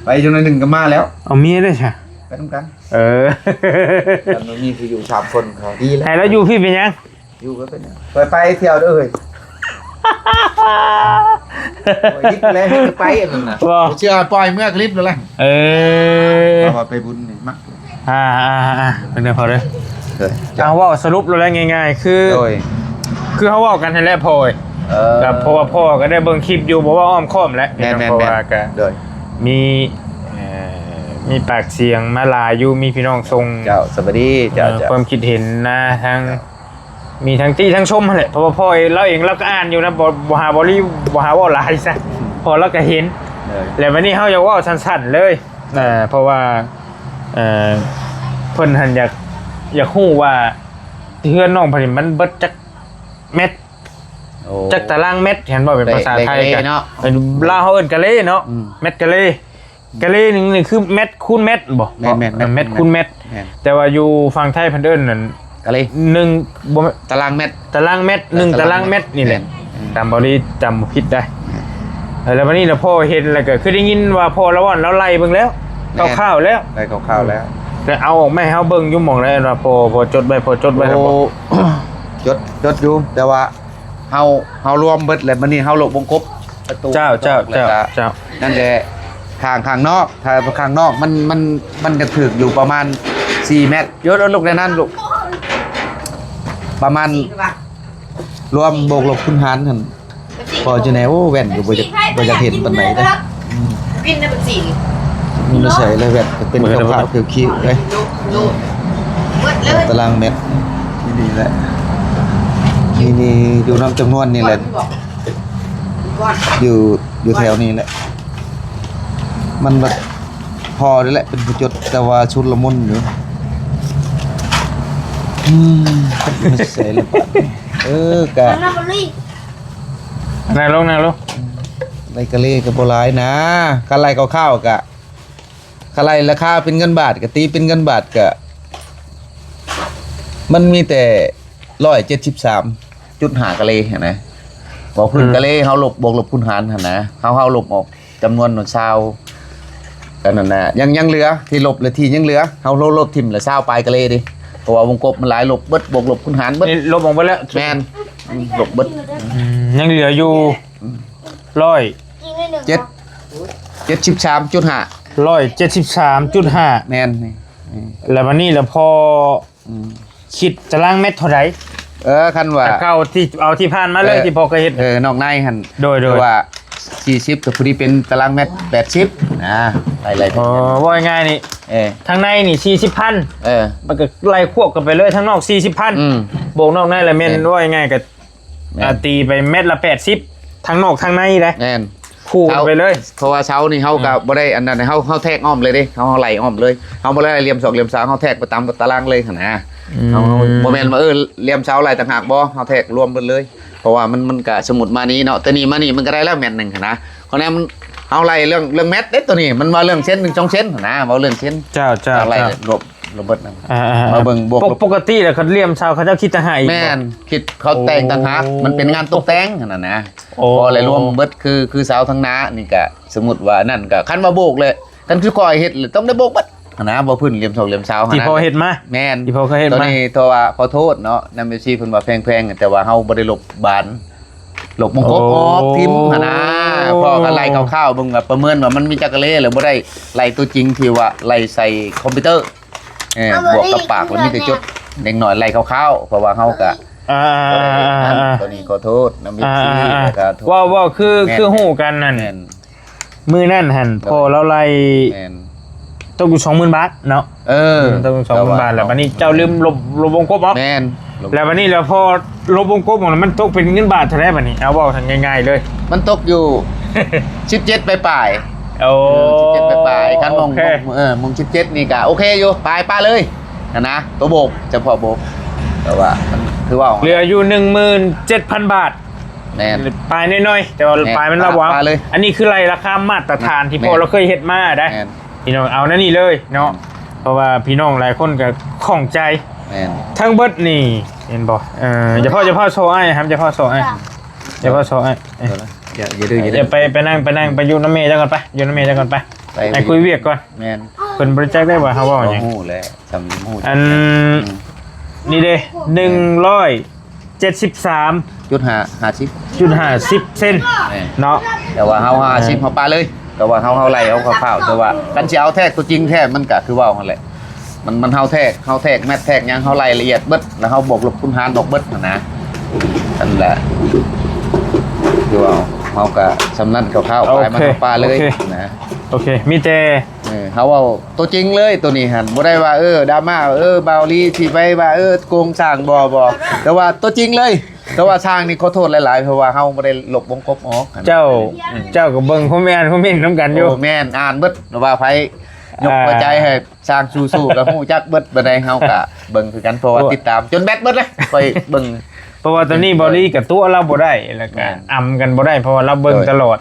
ໄປຈັກໜ້ອຍໜຶ່ງກໍມາແລ້ວ ເອົາເມຍໄດ້ຊະ ໄປນຳກັນ ເອີ ຄັນວ່າມີຜູ້ຢູ່ສາມຄົນກໍດີແລ້ວ ໃຫ້ລາວຢູ່ພີ້ເປັນຫຍັງ? ຢູ່ກໍເປັນຫຍັງ ໄປ ໄປທ່ຽວເດີເຮີ້ຍ ໂອ້ຍ ລິບແລ້ວ ໄປອັນນັ້ນນະ ບໍ່ ເຊື່ອ ປ່ອຍເມືອກລິບແລ້ວແຫຼະ ເອີ ເອົາວ່າໄປບຸນນີ້ມັກ ອ່າໆໆ ເບິ່ງເດີພໍ່ເດີ ເອີ ເອົາເວົ້າສະຫຼຸບແລ້ວແຫຼະ ງ່າຍໆ ຄື ໂດຍ ຄືເຮົາເວົ້າກັນຫັ້ນແຫຼະພໍ່ເອີຍ ເອີ ກໍເພາະວ່າພໍ່ກໍໄດ້ເບິ່ງຄລິບຢູ່ ບໍ່ເວົ້າອ້ອມຄ້ອມແຫຼະ ແມ່ນໆໆ ເພາະວ່າກໍ ໂດຍ ມີ ເອີ ມີປາກສຽງມາຫຼາຍຢູ່ ມີພີ່ນ້ອງສົ່ງ ເຈົ້າ ສະບາຍດີ ເຈົ້າ ເອີ ເຈົ້າ ຄວາມຄິດເຫັນນະ ທັງ ເຈົ້າ ມີທັງຕິທັງຊົມຫັ້ນແຫຼະ ເພາະວ່າພໍ່ເອງ ລາວເອງລາວກໍອ່ານຢູ່ນະ ບໍ່ ບໍ່ຫາບໍ່ລີ ບໍ່ຫາເວົ້າຫຼາຍຊະ ເພາະລາວກໍເຫັນ ໂດຍ ແລ້ວບັດນີ້ເຮົາຢາກເວົ້າສັ້ນໆເລີຍ ເອີ ເພາະວ່າ ເອີ ເພິ່ນຫັ້ນຢາກ ຢາກຮູ້ວ່າເຮືອນນ້ອງເພິ່ນນີ້ມັນເບິດຈັກແມັດ ໂອ້ ຈັກຕາລາງແມັດ ເຫັນບໍ່ ເປັນພາສາໄທ ເປັນກະເລເນາະ ເອີ ລາວເຮົາເອີ້ນກະເລເນາະ ອືມ ແມັດກະເລ ກະເລໜຶ່ງນີ້ຄືແມັດຄູນແມັດບໍ່? ແມ່ນໆໆ ເອີ ແມັດຄູນແມັດ ແມ່ນ ແຕ່ວ່າຢູ່ຝັ່ງໄທເພິ່ນເອີ້ນນັ້ນ ກະເລ ໜຶ່ງ ບໍ່ແມ່ນ ຕາລາງແມັດ ຕາລາງແມັດ ເອີ ໜຶ່ງຕາລາງແມັດ ຕາລາງແມັດນີ້ແຫຼະ ແມ່ນ ອືມ ຕາມບໍລິ ຕາມບໍ່ຜິດໄດ໋ ເອີ ແລ້ວບັດນີ້ລະພໍເຫັນ ແລ້ວກໍຄືໄດ້ຍິນວ່າພໍ່ລາວເວົ້າ ລາວໄລ່ເບິ່ງແລ້ວ ແມ່ນ ຄ່າວໆແລ້ວ ໄລ່ຄ່າວໆແລ້ວ ແຕ່ເອົາອອກມາໃຫ້ເຮົາເບິ່ງຢູ່ໝ່ອງໃດ ວ່າພໍ ພໍຈົດໄວ້ ພໍຈົດໄວ້ ໂອ້ ແລ້ວບໍ່? ຈົດ ຈົດຢູ່ ແຕ່ວ່າ ເຮົາ ເຮົາລວມເບິດແລ້ວ ບັດນີ້ເຮົາລົບວົງກົບປະຕູ ເຈົ້າ ເຈົ້າ ເຈົ້າ ແລ້ວກໍ ເຈົ້າ ນັ້ນແຫຼະ ທາງຂ້າງນອກ ຖ້າຂ້າງນອກມັນ ມັນ ມັນກະຖືກຢູ່ປະມານສີ່ແມັດ ໂຍນເອົາລູກໃນນັ້ນລູກ ປະມານ ລວມບວກລົບຄູນຫານຫັ້ນ ພໍຢູ່ແນວ ໂອ້ ແວ່ນກໍບໍ່ຢາກ ບໍ່ຢາກເຫັນປານໃດເດ້ ອືມ ວິນນະບັນຊີ ມັນໃສ່ແລ້ວແວ່ນກໍເປັນຂາວໆຂຽວໆເດ້ ຕາລາງແມັດ ນີ້ແຫຼະ ນີ້ ນີ້ຢູ່ນຳຈຳນວນນີ້ແຫຼະ ຢູ່ ຢູ່ແຖວນີ້ແຫຼະ ມັນບັດ ພໍນີ້ແຫຼະເປັນຜູ້ຈົດ ແຕ່ວ່າຊຸນລະມຸນຢູ່ ອືມ ໃສ່ລະບາດນີ້ ເອີ ກະ ນັ່ງລົງ ນັ່ງລົງ ໄລ່ກະເລກໍບໍ່ຫຼາຍນະ ຄັນໄລ່ຄ່າວໆກະ ຄັນໄລ່ລາຄາເປັນເງິນບາດ ກະຕີເປັນເງິນບາດກະ ມັນມີແຕ່ ຮ້ອຍເຈັດສິບສາມຈຸດຫ້າກະເລຫັ້ນນະ ເວົ້າພື້ນ ອືມ ກະເລ ເຮົາລົບ ບວກລົບຄູນຫານຫັ້ນນະ ເຮົາ ເຮົາລົບອອກຈຳນວນຊາວ ອັນນັ້ນນະ ຍັງ ຍັງເຫຼືອ ທີ່ລົບ ແລະ ທີ່ຍັງເຫຼືອ ເຮົາລົບ ລົບຖິ້ມລະຊາວປາຍກະເລເດ້ ເພາະວ່າວົງກົບມັນຫຼາຍ ລົບເບິດ ບວກລົບຄູນຫານເບິດ ນີ້ລົບອອກເບິດແລ້ວ ແມ່ນ ອືມ ລົບເບິດ ອືມ ຍັງເຫຼືອຢູ່ ອືມ ຮ້ອຍ ເຈັດ ເຈັດສິບສາມຈຸດຫ້າ ຮ້ອຍເຈັດສິບສາມຈຸດຫ້າ ແມ່ນ ນີ້ ແລ້ວບັດນີ້ລະພໍ ອືມ ຄິດຕາລາງແມັດເທົ່າໃດ? ເອີ ຄັນວ່າ ແຕ່ເກົ່າທີ່ ເອົາທີ່ຜ່ານມາເລີຍ ເອີ ທີ່ພໍເຄີຍເຮັດ ເອີ ນອກໃນຫັ້ນ ໂດຍ ໂດຍ ຄືວ່າສີ່ສິບກໍພໍດີເປັນຕາລາງແມັດແປດສິບນະ ໄປເລີຍ ອໍ ເວົ້າງ່າຍໆນີ້ ເອີ ທາງໃນນີ້ສີ່ສິບພັນ ເອີ ມັນກໍໄລ່ຄວບກັນໄປເລີຍ ທາງນອກສີ່ສິບພັນ ອືມ ບວກນອກໃນລະແມ່ນ ແມ່ນ ເວົ້າງ່າຍໆກໍ ແມ່ນ ອ່າ ຕີໄປແມັດລະແປດສິບ ທັງນອກທັງໃນເດ້ ແມ່ນ ໂຄ ປູໄປເລີຍ ເສົາ ເພາະວ່າເສົານີ້ເຮົາກໍ ອືມ ບໍ່ໄດ້ອັນນັ້ນ ເຮົາ ເຮົາແທກອ້ອມເລີຍເດ້ ເຮົາ ເຮົາໄລ່ອ້ອມເລີຍ ເຮົາບໍ່ໄດ້ໄລ່ຫຼ່ຽມສອກຫຼ່ຽມເສົາ ເຮົາແທກໄປຕາມຕາລາງເລີຍຫັ້ນນະ ອືມ ເຮົາ ເຮົາບໍ່ແມ່ນວ່າ ເອີ ຫຼ່ຽມເສົາໄລ່ຕ່າງຫາກ ບໍ່ ເຮົາແທກລວມເບິດເລີຍ ເພາະວ່າມັນ ມັນກະສົມມຸດມານີ້ເນາະ ແຕ່ນີ້ມານີ້ມັນກະໄດ້ແລ້ວແມັດໜຶ່ງຫັ້ນນະ ເພາະນັ້ນມັນ ເຮົາໄລ່ເລື່ອງ ເລື່ອງແມັດເດ້ ໂຕນີ້ມັນວ່າເລື່ອງເຊັນໜຶ່ງສອງເຊັນຫັ້ນນະ ເວົ້າເລື່ອງເຊັນ ເຈົ້າ ເຈົ້າ ເຈົ້າ ໄລ່ລວມ ລວມເບິດນັ້ນ ອ່າໆໆ ມາເບິ່ງບວກ ປົກ ປົກກະຕິແລ້ວຄັນລ່ຽມເສົາເຂົາເຈົ້າຄິດຈະໃຫ້ ແມ່ນ ບໍ່? ຄິດເຂົາແຕ່ງຕ່າງຫາກ ໂອ້ ມັນເປັນງານຕົກແຕ່ງຫັ້ນນະ ໂອ້ ກໍເລີຍລວມເບິດ ຄື ຄືເສົາທາງໜ້ານີ້ກະ ສົມມຸດວ່ານັ້ນກະ ຄັນວ່າໂບກແຫຼະ ຄັນຄືຂ້ອຍເຮັດແຫຼະ ຕ້ອງໄດ້ໂບກເບິດຫັ້ນນະ ບໍ່ພື້ນຫຼ່ຽມສອກຫຼ່ຽມເສົາຫັ້ນນະ ທີ່ພໍ່ເຮັດມາ ແມ່ນ ທີ່ພໍ່ເຄີຍເຮັດມາ ໂຕນີ້ ເພາະວ່າຂໍໂທດເນາະ ນຳເອັຟຊີເພິ່ນວ່າແພງໆ ແຕ່ວ່າເຮົາບໍ່ໄດ້ລົບບານ ລົບວົງກົບອອກ ໂອ້ ຖິ້ມຫັ້ນນະ ພໍ່ກໍໄລ່ຄ່າວໆເບິ່ງ ວ່າປະເມີນວ່າມັນມີຈັກກະເລ ແລ້ວບໍ່ໄດ້ໄລ່ຕົວຈິງທີ່ວ່າໄລ່ໃສ່ຄອມພິວເຕີ ເອີ ບວກກັບປາກ ແລ້ວມີແຕ່ຈົດເດັກນ້ອຍໄລ່ຄ່າວໆ ເພາະວ່າເຮົາກໍ ອ່າໆໆໆ ໂຕນີ້ຂໍໂທດນຳເອັຟຊີ ອ່າໆໆ ແລ້ວກໍ ເວົ້າ ເວົ້າຄື ແມ່ນ ຄືຮູ້ກັນນັ້ນ ແມ່ນ ມື້ນັ້ນຫັ້ນ ໂດຍ ພໍ່ລາວໄລ່ ແມ່ນ ຕົກຢູ່ສອງໝື່ນບາດເນາະ ເອີ ອືມ ຕົກຢູ່ສອງໝື່ນບາດ ແລ້ວບັດນີ້ເຈົ້າລືມລົບ ລົບວົງກົບອອກ ແມ່ນ ແລ້ວບັດນີ້ແລ້ວພໍລົບວົງກົບອອກ ມັນຕົກເປັນເງິນບາດເທົ່າໃດບັດນີ້? ເອົາເວົ້າກັນງ່າຍໆເລີຍ ມັນຕົກຢູ່ ສິບເຈັດປາຍໆ ໂອ້ ເອີ ສິບເຈັດປາຍໆ ຄັນໝ່ອງ ໂອເຄ ເອີ ໝ່ອງສິບເຈັດນີ້ກະໂອເຄຢູ່ ປາຍປະເລີຍຫັ້ນນະ ໂຕໂບກ ສະເພາະໂບກ ແຕ່ວ່າມັນຄືເວົ້າ ເຫຼືອຢູ່ໜຶ່ງໝື່ນເຈັດພັນບາດ ແມ່ນ ປາຍໜ້ອຍໆ ແຕ່ວ່າ ແມ່ນ ປາຍມັນລະຫວ່າງ ປະເລີຍ ອັນນີ້ຄືໄລ່ລາຄາມາດຕະຖານທີ່ ແມ່ນ ພໍ່ລາວເຄີຍເຮັດມາໄດ໋ ແມ່ນ ພີ່ນ້ອງເອົາແນວນີ້ເລີຍເນາະ ແມ່ນ ເພາະວ່າພີ່ນ້ອງຫຼາຍຄົນກໍຂ້ອງໃຈ ແມ່ນ ທັງເບິດນີ້ເຫັນບໍ່ ເອີ ຢ່າເວົ້າ ຢ່າເວົ້າໂຊອ້າຍ ຫ້າມ ຢ່າເວົ້າໂຊອ້າຍ ຢ່າເວົ້າໂຊອ້າຍ ເອີ ຢ່າ ຢ່າດື້ ຢ່າດື້ ຢ່າໄປ ໄປນັ່ງ ໄປນັ່ງ ໄປຢູ່ນຳແມ່ເຈົ້າກ່ອນ ໄປ ຢູ່ນຳແມ່ເຈົ້າກ່ອນ ໄປ ໄປ ໄປຄຸຍວຽກກ່ອນ ແມ່ນ ເພິ່ນບໍ່ໄດ້ຈັກໄດ້ວ່າເຮົາເວົ້າຫຍັງ ບໍ່ຮູ້ແຫຼະ ຈຳບໍ່ຮູ້ ອັນ ອືມ ນີ້ເດ້ ໜຶ່ງຮ້ອຍເຈັດສິບສາມຈຸດຫ້າ ຫ້າສິບຈຸດຫ້າສິບເຊັນ ແມ່ນ ເນາະ ແຕ່ວ່າເຮົາຫ້າສິບ ເຮົາປະເລີຍ ແຕ່ວ່າເຮົາ ເຮົາໄລ່ເອົາຄ່າວໆ ແຕ່ວ່າຄັນຊິເອົາແທກຕົວຈິງແທ້ ມັນກະຄືເວົ້າຫັ້ນແຫຼະ ມັນ ມັນເຮົາແທກ ເຮົາແທກແມັດແທກຫຍັງ ເຮົາໄລ່ລະອຽດເບິດ ແລ້ວເຮົາບວກລົບຄູນຫານອອກເບິດຫັ້ນນະ ຫັ້ນແຫຼະ ຄືວ່າເຮົາກະຊ່ຳນັ້ນຄ່າວໆ ໂອເຄ ປາຍມັນເຮົາປະເລີຍ ໂອເຄ ນະ ໂອເຄ ມີແຕ່ ເອີ ເຮົາເວົ້າຕົວຈິງເລີຍ ຕົວນີ້ຫັ້ນ ບໍ່ໄດ້ວ່າ ເອີ ດຣາມາ ເອີ ບ່າວລີຊິໄປວ່າ ເອີ ໂກງສ້າງ ບໍ່ ບໍ່ ແຕ່ວ່າຕົວຈິງເລີຍ ແຕ່ວ່າຊ່າງນີ້ຂໍໂທດຫຼາຍໆ ເພາະວ່າເຮົາບໍ່ໄດ້ລົບວົງກົບອອກ ເຈົ້າ ອືມ ເຈົ້າກໍເບິ່ງຄອມເມັນ ຄອມເມັນນຳກັນຢູ່ ໂອ້ ແມ່ນ ອ່ານເບິດ ວ່າໃຜຍົກ ອ່າ ຫົວໃຈໃຫ້ຊ່າງສູ້ໆ ກໍຮູ້ຈັກເບິດ ປານໃດເຮົາກໍເບິ່ງຄືກັນ ເພາະວ່າ ໂອ້ ຕິດຕາມຈົນແບັດເບິດເລີຍ ຂ້ອຍເບິ່ງ ເພາະວ່າຕອນນີ້ ເອີ ບ່າວລີກໍຕົວະລາວບໍ່ໄດ້ ແລ້ວກໍ ແມ່ນ ອຳກັນບໍ່ໄດ້ ເພາະວ່າລາວເບິ່ງ ໂດຍ ຕະຫຼອດ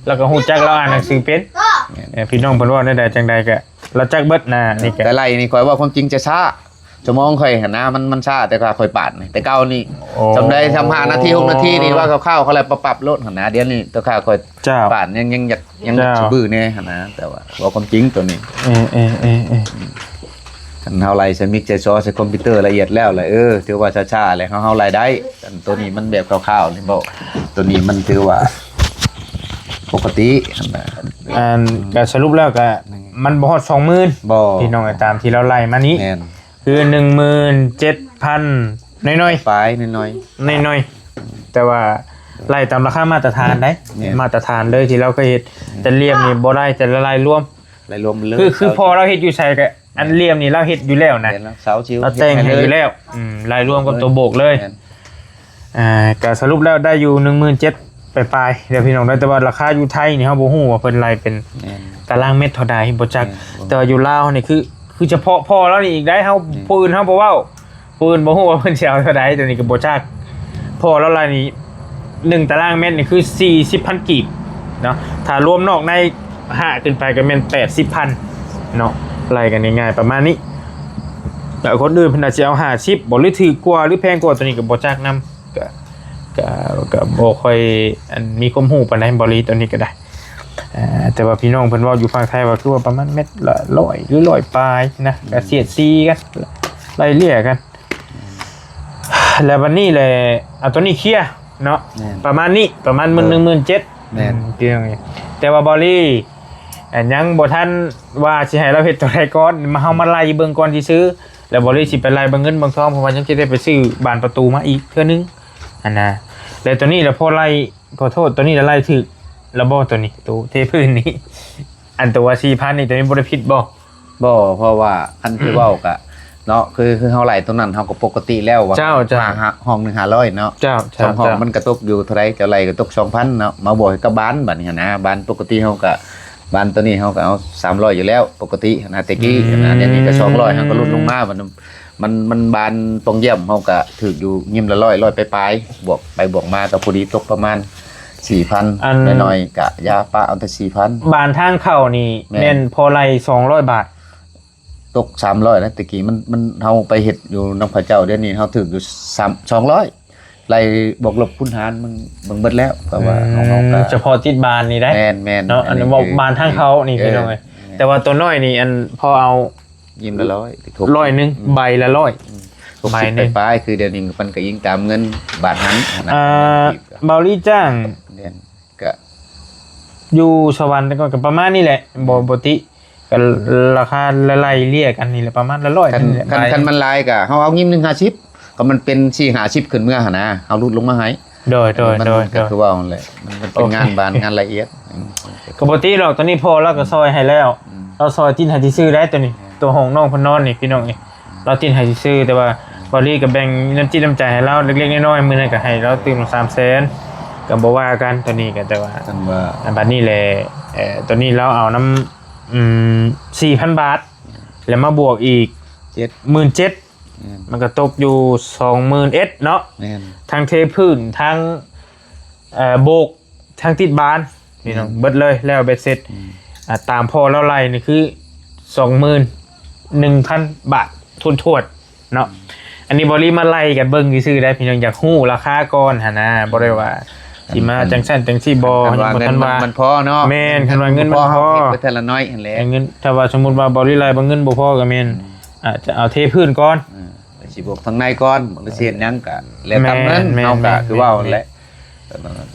ລາວກໍຮູ້ຈັກ ລາວອ່ານໜັງສືເປັນ ແມ່ນ ເອີ ພີ່ນ້ອງເພິ່ນເວົ້າແນວໃດຈັ່ງໃດກໍ ລາວຈັກເບິດນະ ນີ້ກໍ ແຕ່ໄລ່ນີ້ຂ້ອຍເວົ້າຄວາມຈິງຈະຊ້າ ຊົ່ວໂມງຂ້ອຍຫັ້ນນະ ມັນ ມັນຊ້າ ແຕ່ຂ້າຂ້ອຍປາດນີ້ ແຕ່ເກົ່ານີ້ ໂອ້ ສ່ຳໃດ ສ່ຳຫ້ານາທີ ຫົກນາທີນີ້ ວ່າຄ່າວໆ ຂ້ອຍໄລ່ປັບໆໂລດຫັ້ນນະ ດຽວນີ້ຕົວຂ້າຂ້ອຍ ເຈົ້າ ປາດຍັງ ຍັງຢາກ ຍັງຢາກ ເຈົ້າ ສະບືແດ່ຫັ້ນນະ ແຕ່ວ່າເວົ້າຄວາມຈິງໂຕນີ້ ເອີໆໆໆ ຄັນເຮົາໄລ່ໃສ່ມິກໃສ່ຊໍໃສ່ຄອມພິວເຕີລະອຽດແລ້ວລະ ເອີ ຖືວ່າຊ້າໆ ແລ້ວເຮົາ ເຮົາໄລ່ໄດ້ ອັນໂຕນີ້ມັນແບບຄ່າວໆ ນີ້ບໍ່ ໂຕນີ້ມັນຖືວ່າປົກກະຕິຫັ້ນນະ ອັນ ກໍສະຫຼຸບແລ້ວກໍ ອືມ ມັນບໍ່ຮອດສອງໝື່ນ ບໍ່ ພີ່ນ້ອງ ຕາມທີ່ລາວໄລ່ມານີ້ ແມ່ນ ຄືໜຶ່ງໝື່ນເຈັດພັນໜ້ອຍໆ ປາຍໜ້ອຍໆ ໜ້ອຍໆ ແຕ່ວ່າໄລ່ຕາມລາຄາມາດຕະຖານໄດ໋ ແມ່ນ ມາດຕະຖານເລີຍທີ່ລາວເຄີຍເຮັດ ແມ່ນ ແຕ່ຫຼ່ຽມນີ້ບໍ່ໄດ້ ແຕ່ລາຍລວມ ລາຍລວມເລີຍ ຄື ຄືພໍ່ລາວເຮັດຢູ່ໃສກໍ ແມ່ນ ອັນຫຼ່ຽມນີ້ລາວເຮັດຢູ່ແລ້ວນະ ແມ່ນແລ້ວ ເສົາຊິວ ລາວແຕ່ງໃຫ້ຢູ່ແລ້ວ ເຮັດໃຫ້ເລີຍ ອືມ ລາຍລວມກັບໂຕໂບກເລີຍ ແມ່ນ ອ່າ ກໍສະຫຼຸບແລ້ວໄດ້ຢູ່ໜຶ່ງໝື່ນເຈັດ ປາຍໆ ເດີພີ່ນ້ອງເດີ ແຕ່ວ່າລາຄາຢູ່ໄທນີ້ເຮົາບໍ່ຮູ້ວ່າເພິ່ນໄລ່ເປັນ ແມ່ນ ຕາລາງແມັດເທົ່າໃດ ບໍ່ຈັກ ແມ່ນ ແຕ່ວ່າຢູ່ລາວນີ້ຄື ຄືສະເພາະພໍ່ລາວນີ້ອີກໄດ໋ ເຮົາ ແມ່ນ ຜູ້ອື່ນເຮົາບໍ່ເວົ້າ ຜູ້ອື່ນບໍ່ຮູ້ວ່າເພິ່ນຊິເອົາເທົ່າໃດ ໂຕນີ້ກໍບໍ່ຈັກ ພໍ່ລາວລາຍນີ້ ໜຶ່ງຕາລາງແມັດນີ້ຄືສີ່ສິບພັນກີບເນາະ ຖ້າລວມນອກໃນຫາກຂຶ້ນໄປກໍແມ່ນແປດສິບພັນເນາະ ໄລ່ກັນງ່າຍໆປະມານນີ້ ແລ້ວຄົນອື່ນເພິ່ນອາດຊິເອົາຫ້າສິບບໍ່ ຫຼືຖືກກວ່າ ຫຼືແພງກວ່າ ໂຕນີ້ກໍບໍ່ຈັກນຳ ກະ ກະ ກະບໍ່ຄ່ອຍ ອັນ ມີຄວາມຮູ້ປານໃດ ບໍລິ ໂຕນີ້ກໍໄດ້ ເອີ ແຕ່ວ່າພີ່ນ້ອງເພິ່ນເວົ້າຢູ່ພາກໄທວ່າ ຄືວ່າປະມານແມັດລະຮ້ອຍ ຫຼືຮ້ອຍປາຍນະ ອືມ ກະສຽດສີກັນ ໄລ່ເລ່ຍກັນ ແລ້ວບັດນີ້ແຫຼະ ເອົາໂຕນີ້ເຄຍເນາະ ແມ່ນ ປະມານນີ້ ປະມານໝື່ນໜຶ່ງ ເອີ ໝື່ນເຈັດ ແມ່ນ ອືມ ພີ່ນ້ອງ ແຕ່ວ່າບໍລິ ອັນ ຍັງບໍ່ທັນວ່າຊິໃຫ້ລາວເຮັດໂຕໃດກ່ອນ ມາ ເຮົາມາໄລ່ເບິ່ງກ່ອນຊື່ໆ ແລ້ວບໍລິຊິໄປໄລ່ເບິ່ງເງິນເບິ່ງທອງ ເພາະວ່າຍັງຊິໄດ້ໄປຊື້ບານປະຕູມາອີກເທື່ອໜຶ່ງຫັ້ນນະ ແລ້ວໂຕນີ້ລະພໍໄລ່ ຂໍໂທດ ໂຕນີ້ລະໄລ່ຖືກລະບໍ່ ໂຕນີ້ ໂຕເທພື້ນນີ້ ອັນໂຕວ່າສີ່ພັນນີ້ ໂຕນີ້ບໍ່ໄດ້ຜິດບໍ່? ບໍ່ ເພາະວ່າຄັນຄືເວົ້າກະ ເນາະ ຄື ຄືເຮົາໄລ່ຕົວນັ້ນ ເຮົາກໍປົກກະຕິແລ້ວວ່າ ເຈົ້າ ເຈົ້າ ຫ້າ ຫ້າ ຫ້ອງໜຶ່ງຫ້າຮ້ອຍເນາະ ເຈົ້າ ເຈົ້າ ສອງຫ້ອງ ເຈົ້າ ມັນກະຕົກຢູ່ເທົ່າໃດ ເຈົ້າໄລ່ກໍຕົກສອງພັນເນາະ ມາບວກໃຫ້ກັບບ້ານ ບາດນີ້ຫັ້ນນະ ບ້ານປົກກະຕິເຮົາກະ ບ້ານໂຕນີ້ເຮົາກໍເອົາສາມຮ້ອຍຢູ່ແລ້ວ ປົກກະຕິຫັ້ນນະ ແຕ່ກີ້ ອືມ ຫັ້ນນະ ດຽວນີ້ກໍສອງຮ້ອຍ ເຮົາກໍຫຼຸດລົງມາ ມັນ ມັນ ມັນບ້ານປ່ອງຢ້ຽມ ເຮົາກໍຖືກຢູ່ຍິມລະຮ້ອຍ ຮ້ອຍປາຍໆ ບວກໄປບວກມາກໍພໍດີຕົກປະມານສີ່ພັນ ອັນ ໜ້ອຍໆ ກະຢ່າປະເອົາແຕ່ສີ່ພັນ ບ້ານທາງເຂົ້ານີ້ ແມ່ນ ແມ່ນພໍໄລ່ສອງຮ້ອຍບາດ ຕົກສາມຮ້ອຍນະ ແຕ່ກີ້ມັນ ມັນ ເຮົາໄປເຮັດຢູ່ນຳເຂົາເຈົ້າ ດຽວນີ້ເຮົາຖືກຢູ່ສາມ ສອງຮ້ອຍ ໄລ່ບວກລົບຄູນຫານ ມັນ ມັນເບິດແລ້ວ ເພາະວ່າ ອືມ ຂອງເຮົາກໍ ສະເພາະຕິດບ້ານນີ້ໄດ໋ ແມ່ນໆ ເນາະ ອັນນີ້ ອັນນີ້ ເວົ້າບ້ານທາງເຂົ້ານີ້ ເອີ ພີ່ນ້ອງເອີຍ ແມ່ນ ແຕ່ວ່າຕົວນ້ອຍນີ້ ອັນ ພໍເອົາຍິມລະຮ້ອຍ ຮ້ອຍໜຶ່ງ ອືມ ໃບລະຮ້ອຍ ອືມ ຫົກສິບ ໃບໜຶ່ງ ປາຍໆ ຄືດຽວນີ້ມັນກໍອີງຕາມເງິນບາດຫັ້ນນະ ອ່າ ເບົາລີຈ້າງ ແມ່ນ ກະ ຢູ່ສະຫວັນແຕ່ກ່ອນກໍປະມານນີ້ແຫຼະ ບໍ່ ບໍ່ຕິ ກໍລາຄາໄລ່ເລ່ຍກັນນີ້ແຫຼະ ປະມານລະຮ້ອຍ ຄັນ ນັ້ນແຫຼະ ຄັນ ບາດ ຄັນມັນຫຼາຍກໍເຮົາເອົາຍິມໜຶ່ງຫ້າສິບ ກໍມັນເປັນສີ່ຫ້າສິບຂຶ້ນເມືອຫັ້ນນະ ເຮົາຫຼຸດລົງມາໃຫ້ ໂດຍ ໂດຍ ມັນ ໂດຍ ກໍ ໂດຍ ຄືເວົ້າຫັ້ນແຫຼະ ມັນ ມັນເປັນ ໂອເຄ ງານບ້ານ ງານລະອຽດ ອືມ ກໍບໍ່ຕິດອກ ຕອນນີ້ພໍ່ລາວກໍຊ່ອຍໃຫ້ແລ້ວ ອືມ ລາວຊ່ອຍຕິດໃຫ້ຊື່ໆໄດ໋ ຕົວນີ້ ແມ່ນ ຕົວຫ້ອງນ້ອງເພິ່ນນອນນີ້ ພີ່ນ້ອງເອີຍ ລາວຕິດໃຫ້ຊື່ໆ ແຕ່ວ່າ ອືມ ເບົາລີກໍແບ່ງນ້ຳຈິດນ້ຳໃຈໃຫ້ລາວເລັກໆນ້ອຍໆ ມື້ນັ້ນກໍໃຫ້ລາວຕື່ມສາມແສນ ກໍບໍ່ວ່າກັນ ຕົວນີ້ກໍ ແຕ່ວ່າ ຄັນວ່າ ອັນບັດນີ້ແຫຼະ ເອີ ຕົວນີ້ລາວເອົານຳ ອືມ ສີ່ພັນບາດ ແລ້ວມາບວກອີກ ເຈັດ ໝື່ນເຈັດ ແມ່ນ ມັນກໍຕົກຢູ່ສອງໝື່ນເອັດເນາະ ແມ່ນ ທັງເທພື້ນ ທັງ ເອີ ໂບກ ທັງຕິດບ້ານ ພີ່ນ້ອງ ອືມ ເບິດເລີຍ ແລ້ວເບັດເສັດ ອືມ ອ່າ ຕາມພໍ່ລາວໄລ່ນີ້ຄືສອງໝື່ນໜຶ່ງພັນບາດຖ້ວນໆເນາະ ອືມ ອັນນີ້ເບົາລີມາໄລ່ກັນເບິ່ງຊື່ໆໄດ໋ ພີ່ນ້ອງ ຢາກຮູ້ລາຄາກ່ອນຫັ້ນນະ ບໍ່ໄດ້ວ່າ ອືມ ຊິມາຈັ່ງຊັ້ນຈັ່ງຊີ້ບໍ່ ຄັນວ່າເງິນມັນ ມັນພໍເນາະ ແມ່ນ ຄັນວ່າເງິນມັນພໍ ເຮົາເຮັດໄປເທື່ອລະໜ້ອຍຫັ້ນແຫຼະ ເງິນ ຖ້າວ່າສົມມຸດວ່າເບົາລີໄລ່ບໍ່ເງິນບໍ່ພໍກໍແມ່ນ ອືມ ອາດຈະເອົາເທພື້ນກ່ອນ ອືມ ຊິບວກທາງໃນກ່ອນ ຫຼືຊິເຮັດຫຍັງກະແລ້ວແຕ່ເງິນ ແມ່ນ ເຮົາກະ ແມ່ນ ຄືເວົ້າຫັ້ນແຫຼະ ແມ່ນ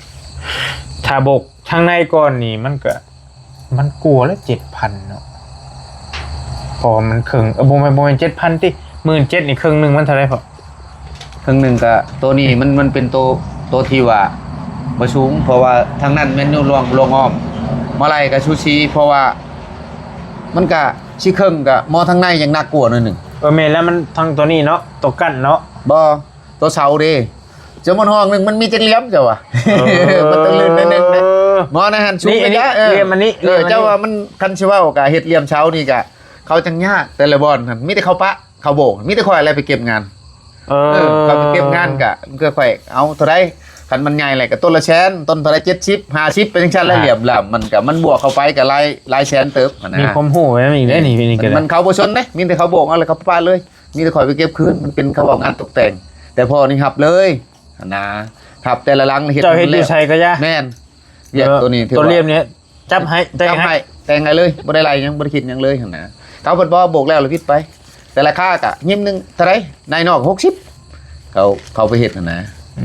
ຖ້າບວກທາງໃນກ່ອນນີ້ ມັນກະ ມັນກວ່າລະເຈັດພັນເນາະ ເພາະວ່າມັນເຄິ່ງ ເອີ ບໍ່ແມ່ນ ບໍ່ແມ່ນເຈັດພັນຕິ ໝື່ນເຈັດນີ້ ເຄິ່ງໜຶ່ງມັນເທົ່າໃດພໍ່? ເຄິ່ງໜຶ່ງກະ ໂຕນີ້ມັນ ມັນເປັນໂຕ ໂຕທີ່ວ່າບໍ່ສູງ ເພາະວ່າທາງນັ້ນແມ່ນຢູ່ລວງ ລວງອ້ອມ ມາໄລ່ກະສູສີ ເພາະວ່າມັນກະຊິເຄິ່ງ ກະມໍທາງໃນຍັງໜັກກວ່າໜ້ອຍໜຶ່ງ ເອີ ແມ່ນແລ້ວ ມັນທາງໂຕນີ້ເນາະ ໂຕກັ້ນເນາະ ບໍ່ ໂຕເສົາເດ້ ຈະໝົດຫ້ອງໜຶ່ງມັນມີຈັກຫຼ່ຽມເຈົ້າວ່າ ເອີ ມັນຕ້ອງລື່ນໜ້ອຍໜຶ່ງເດ້ ໝໍໃນຫັ້ນສູງ ນີ້ ອັນນີ້ ເອີ ຫຼ່ຽມອັນນີ້ ເອີ ເຈົ້າວ່າມັນ ຄັນຊິເວົ້າກະເຮັດຫຼ່ຽມເສົານີ້ກະ ເຂົາຈັ່ງຍາກ ແຕ່ລະບ່ອນຫັ້ນ ມີແຕ່ເຂົາປະ ເຂົາໂບກ ມີແຕ່ຂ້ອຍແຫຼະໄປເກັບງານ ເອີ ເອີ ເຂົາໄປເກັບງານກະ ຄືຂ້ອຍເອົາເທົ່າໃດ ຄັນມັນໃຫຍ່ແຫຼະກະຕົ້ນລະແສນ ຕົ້ນເທົ່າໃດ ເຈັດສິບ ຫ້າສິບ ໄປຈັ່ງຊັ້ນແຫຼະ ອ່າ ຫຼ່ຽມລຳ ມັນກະ ມັນບວກເຂົ້າໄປກະຫຼາຍ ຫຼາຍແສນເຕີບຫັ້ນນະ ມີຄວາມຮູ້ໄວ້ນຳອີກເດ້ນີ້ ນີ້ກໍ ມັນເຂົາບໍ່ສົນເດ້ ມີແຕ່ເຂົາໂບກເອົາແລ້ວເຂົາປະເລີຍ ມີແຕ່ຂ້ອຍໄປເກັບຄືນ ມັນເປັນ ເຂົາເວົ້າງານຕົກແຕ່ງ ແຕ່ພໍ່ນີ້ຮັບເລີຍຫັ້ນນະ ຮັບແຕ່ລະຫຼັງ ເຮັດ ເຈົ້າເຮັດຢູ່ໃສກໍຢ່າ ແມ່ນ ວຽກ ເອີ ໂຕນີ້ຖືວ່າ ໂຕຫຼ່ຽມນີ້ ຈັບໃຫ້ ແຕ່ງໃຫ້ ແຕ່ງໃຫ້ ແຕ່ງໃຫ້ເລີຍ ບໍ່ໄດ້ໄລ່ຫຍັງ ບໍ່ໄດ້ຄິດຫຍັງເລີຍຫັ້ນນະ ເຂົາເພິ່ນບໍ່ບອກແລ້ວລະຜິດໄປ ແຕ່ລາຄາກະຍິມໜຶ່ງເທົ່າໃດ ນາຍນອກ ຫົກສິບ ເຂົາ ເຂົາໄປເຮັດຫັ້ນນະ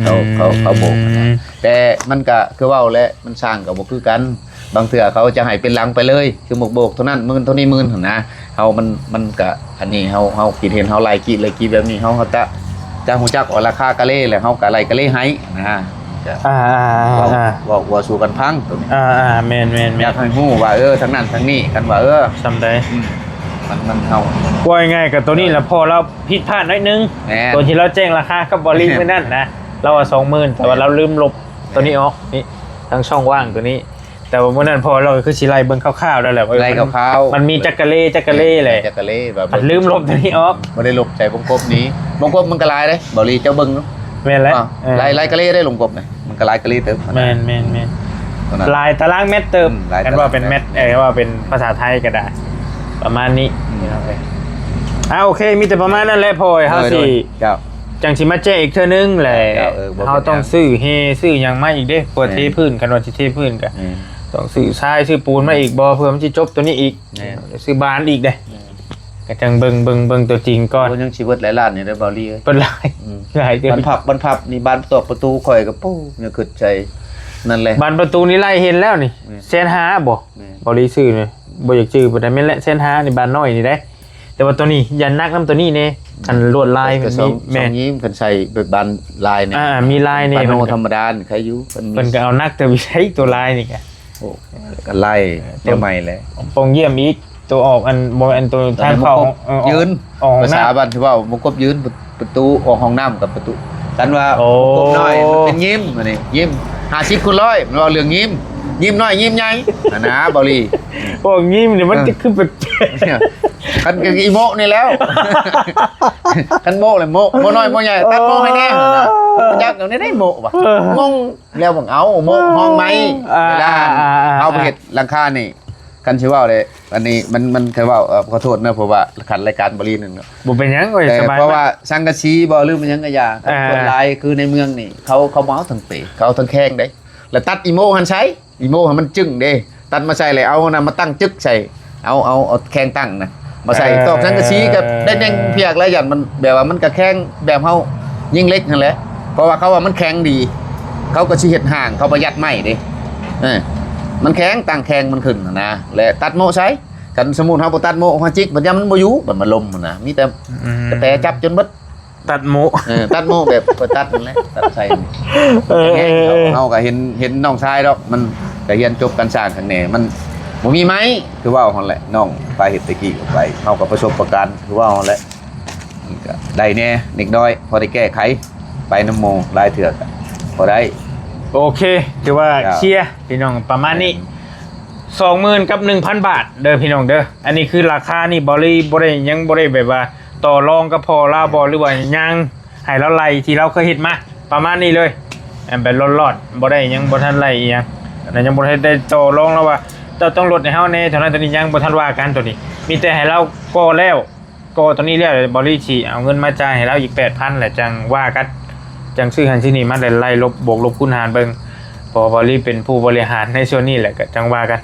ເຂົາ ເຂົາ ເຂົາໂບກຫັ້ນນະ ອືມ ແຕ່ມັນກະຄືເວົ້າແຫຼະ ມັນຊ່າງກໍບໍ່ຄືກັນ ບາງເທື່ອເຂົາຈະໃຫ້ເປັນຫຼັງໄປເລີຍ ຄືໝົກໂບກເທົ່ານັ້ນໝື່ນ ເທົ່ານີ້ໝື່ນຫັ້ນນະ ເຮົາ ມັນ ມັນກະ ອັນນີ້ເຮົາ ເຮົາຄິດເຫັນ ເຮົາໄລ່ກີບ ໄລ່ກີບແບບນີ້ ເຮົາ ເຮົາຈະ ຈະຮູ້ຈັກວ່າລາຄາກະເລ ແລ້ວເຮົາກະໄລ່ກະເລໃຫ້ນະ ກະ ອ່າໆໆ ເວົ້າ ເວົ້າ ເວົ້າສູ່ກັນຟັງໂຕນີ້ ອ່າໆ ແມ່ນໆໆ ຢາກໃຫ້ຮູ້ວ່າ ເອີ ທາງນັ້ນທາງນີ້ ຄັນວ່າ ເອີ ສ່ຳໃດ ອືມ ມັນ ມັນເຮົາ ເວົ້າງ່າຍໆ ກໍໂຕນີ້ລະ ເອີ ພໍລາວຜິດພາດໜ້ອຍໜຶ່ງ ແມ່ນ ໂຕທີ່ລາວແຈ້ງລາຄາກັບເບົາລີ ແມ່ນ ມື້ນັ້ນນະ ລາວວ່າສອງໝື່ນ ແຕ່ວ່າລາວລືມລົບ ແມ່ນ ໂຕນີ້ອອກ ນີ້ ທັງຊ່ອງວ່າງໂຕນີ້ ແຕ່ວ່າມື້ນັ້ນພໍ່ລາວກໍຄືຊິໄລ່ເບິ່ງຄ່າວໆແລ້ວແຫຼະ ວ່າ ໄລ່ຄ່າວໆ ມັນມີຈັກກະເລ ຈັກກະເລແຫຼະ ຈັກກະເລ ບາດ ມັນລືມລົບຕົວນີ້ອອກ ບໍ່ໄດ້ລົບໃສ່ວົງກົບນີ້ ວົງກົບມັນກໍຫຼາຍເດ້ ເບົາລີ ເຈົ້າເບິ່ງດູ ແມ່ນແຫຼະ ອ່າ ເອີ ຫຼາຍ ຫຼາຍກະເລເດ້ວົງກົບນີ້ ມັນກໍຫຼາຍກະເລເຕີບ ແມ່ນໆໆ ຕົວນັ້ນ ຫຼາຍຕາລາງແມັດເຕີບ ອືມ ຫຼາຍຕາລາງແມັດ ຄັນວ່າເປັນແມັດ ເອີ ວ່າເປັນພາສາໄທກໍໄດ້ ປະມານນີ້ ອືມ ພີ່ນ້ອງເອີຍ ອ່າ ໂອເຄ ມີແຕ່ປະມານນັ້ນແຫຼະ ພໍ່ເອີຍ ເຮົາຊິ ໂດຍ ເຈົ້າ ຈັ່ງຊິມາແຈ້ງອີກເທື່ອໜຶ່ງແຫຼະ ເຈົ້າ ເອີ ບໍ່ເປັນຫຍັງ ເຮົາຕ້ອງຊື້ແຮ່ຊື້ຫຍັງມາອີກເດ້ ເພື່ອ ແມ່ນ ເທພື້ນ ຄັນວ່າຊິເທພື້ນກໍ ແມ່ນ ຕ້ອງຊື້ຊາຍຊື້ປູນມາອີກບໍ່ ເພື່ອມັນຊິຈົບຕົວນີ້ອີກ ແມ່ນ ຊື້ບານອີກເດ້ ແມ່ນ ກໍຈັ່ງເບິ່ງ ເບິ່ງ ເບິ່ງຕົວຈິງກ່ອນ ໂອ້ ຍັງຊິເບິດຫຼາຍລ້ານຢູ່ເດ້ ເບົາລີເອີຍ ເບິດຫຼາຍ ອືມ ຫຼາຍເກີນ ບານພັບ ບານພັບນີ້ ບານຕອກປະຕູຂ້ອຍກໍ ໂອ້ ຍັງຄິດໃສ່ນັ້ນແຫຼະ ບານປະຕູນີ້ໄລ່ເຫັນແລ້ວນີ້ ແມ່ນ ແສນຫ້າບໍ່? ແມ່ນ ເບົາລີຊື້ນີ້ ບໍ່ຢາກຈື່ປານໃດ ແມ່ນແຫຼະ ແສນຫ້ານີ້ ບານນ້ອຍນີ້ເດ້ ແຕ່ວ່າຕົວນີ້ຢ່າໜັກນຳຕົວນີ້ແດ່ ອືມ ຄັນລວດລາຍ ກໍ ມັນມີ ສອງ ແມ່ນ ສອງຍິງ ຄັນໃສ່ແບບບານລາຍນີ້ ອ່າ ມີລາຍນີ້ ປາໂນ ມັນ ທຳມະດານີ້ ໃຄຢູ່ ເພິ່ນມີ ເພິ່ນກໍເອົາໜັກແຕ່ວິໄສຕົວລາຍນີ້ກະ ໂອ້ ກໍໄລ່ ເອີ ແນວໃໝ່ແຫຼະ ປ່ອງຢ້ຽມອີກ ໂຕອອກ ອັນ ບໍ່ແມ່ນໂຕທາງເຂົ້າ ເອີ ອອກ ຢືນ ອອກຫ້ອງນ້ຳ ພາສາບ້ານເວົ້າ ວົງກົບຢືນ ປະ ປະຕູອອກຫ້ອງນ້ຳກັບປະຕູ ຄັນວ່າ ໂອ້ ວົງກົບນ້ອຍ ມັນເປັນຍິ້ມ ອັນນີ້ຍິ້ມ ຫ້າສິບຄູນຮ້ອຍ ມັນເວົ້າເລື່ອງຍິ້ມ ຍິ້ມນ້ອຍ ຍິ້ມໃຫຍ່ຫັ້ນນະ ເບົາລີ ພວກຍິ້ມນີ້ມັນ ເອີ ຈະຄືແປກໆ ຄັນກໍອີໂມະນີ້ແລ້ວ ຄັນໂມະແຫຼະ ໂມະ ໂມະນ້ອຍ ໂມະໃຫຍ່ ຕັດໂມະໃຫ້ແດ່ ເອີ ຈັກແນວໃດໂມະວະ ເອີ ງົງ ແລ້ວບັງເອົາໂມະຫ້ອງໃໝ່ ອ່າ ເວລາ ອ່າ ອ່າ ເຮົາໄປເຮັດຫຼັງຄານີ້ ຄັນຊິເວົ້າເດ້ ອັນນີ້ມັນ ມັນ ຄັນເວົ້າ ເອີ ຂໍໂທດເນາະ ເພາະວ່າຂັ້ນລາຍການບໍລີໜຶ່ງເນາະ ບໍ່ເປັນຫຍັງເວີຍ ເອີ ສະບາຍ ເພາະວ່າສັງກະສີບໍ ຫຼືມັນຫຍັງກະຢ່າ ອ່າ ສ່ວນຫຼາຍຄືໃນເມືອງນີ້ ເຂົາ ເຂົາບໍ່ເອົາທັງເປ ເຂົາເອົາທັງແຂງເດ້ ແລ້ວຕັດອີໂມຫັ້ນໃສ່ ອີໂມຫັ້ນມັນຈຶ້ງເດ້ ຕັດມາໃສ່ແລ້ວເອົານັ້ນມາຕັ້ງຈຶກໃສ່ ເອົາ ເອົາ ເອົາແຂງຕັ້ງນະ ມາໃສ່ ເອີ ຕອກສັງກະສີກໍໄດ້ແໜ່ງພຽກແລ້ວ ຢ້ານມັນແບບວ່າມັນກະແຂງແບບເຮົາຍິງເຫຼັກຫັ້ນແຫຼະ ເພາະວ່າເຂົາວ່າມັນແຂງດີ ເຂົາກໍຊິເຮັດຫ້າງ ເຂົາປະຢັດໄມ້ເດ້ ເອີ ມັນແຂງ ຕັ້ງແຂງມັນຂຶ້ນຫັ້ນນະ ແລະຕັດໂມະໃສ່ ຄັນສົມມຸດເຮົາບໍ່ຕັດໂມະ ເຮົາຈິກ ບັດຍາມມັນບໍ່ຢູ່ ບັດມັນລົ້ມຫັ້ນນະ ມີແຕ່ ອືມ ກະແຕຈັບຈົນເບິດ ຕັດໂມະ ເອີ ຕັດໂມະແບບຂ້ອຍຕັດນັ້ນແຫຼະ ຕັດໃສ່ ເອີ ເອີ ເອີ ເຮົາກໍເຫັນ ເຫັນນ້ອງຊາຍດອກ ມັນກໍຮຽນຈົບການຊ່າງຂ້າງແນ່ ມັນບໍ່ມີໄມ້ ຄືເວົ້າຫັ້ນແຫຼະ ນ້ອງໄປເຮັດແຕ່ກີ້ກໍໄປ ເຮົາກໍປະສົບປະການ ຄືເວົ້າຫັ້ນແຫຼະ ມັນກໍໄດ້ແດ່ເລັກນ້ອຍ ພໍໄດ້ແກ້ໄຂ ໄປນຳໝູ່ຫຼາຍເທື່ອກໍພໍໄດ້ ໂອເຄ ຖືວ່າ ເຈົ້າ ເຄລຍ ພີ່ນ້ອງ ປະມານນີ້ ແມ່ນ ສອງໝື່ນກັບໜຶ່ງພັນບາດເດີພີ່ນ້ອງເດີ ອັນນີ້ຄືລາຄານີ້ ບໍລີບໍ່ໄດ້ ຍັງບໍ່ໄດ້ແບບວ່າຕໍ່ລອງກັບພໍ່ລາວບໍ່ ຫຼືວ່າຍັງ ໃຫ້ລາວໄລ່ທີ່ລາວເຄີຍເຮັດມາ ປະມານນີ້ເລີຍ ແບບລອດໆ ບໍ່ໄດ້ ຍັງບໍ່ທັນໄລ່ອີ່ຫຍັງ ແລະຍັງບໍ່ທັນໄດ້ຕໍ່ລອງລາວວ່າ ເຈົ້າຕ້ອງລົດໃຫ້ເຮົາແດ່ ເທົ່ານັ້ນເທົ່ານີ້ ຍັງບໍ່ທັນວ່າກັນໂຕນີ້ ມີແຕ່ໃຫ້ລາວກໍ່ແລ້ວ ກໍ່ໂຕນີ້ແລ້ວ ບໍລີຊິເອົາເງິນມາຈ່າຍໃຫ້ລາວອີກແປດພັນ ແລ້ວຈັ່ງວ່າກັນ ຈັ່ງຊື້ຫັ້ນຊື້ນີ້ມາ ແລ້ວໄລ່ລົບ ບວກລົບຄູນຫານເບິ່ງ ເພາະວ່າບໍລີເປັນຜູ້ບໍລິຫານໃນສ່ວນນີ້ແຫຼະ ກໍຈັ່ງວ່າກັນ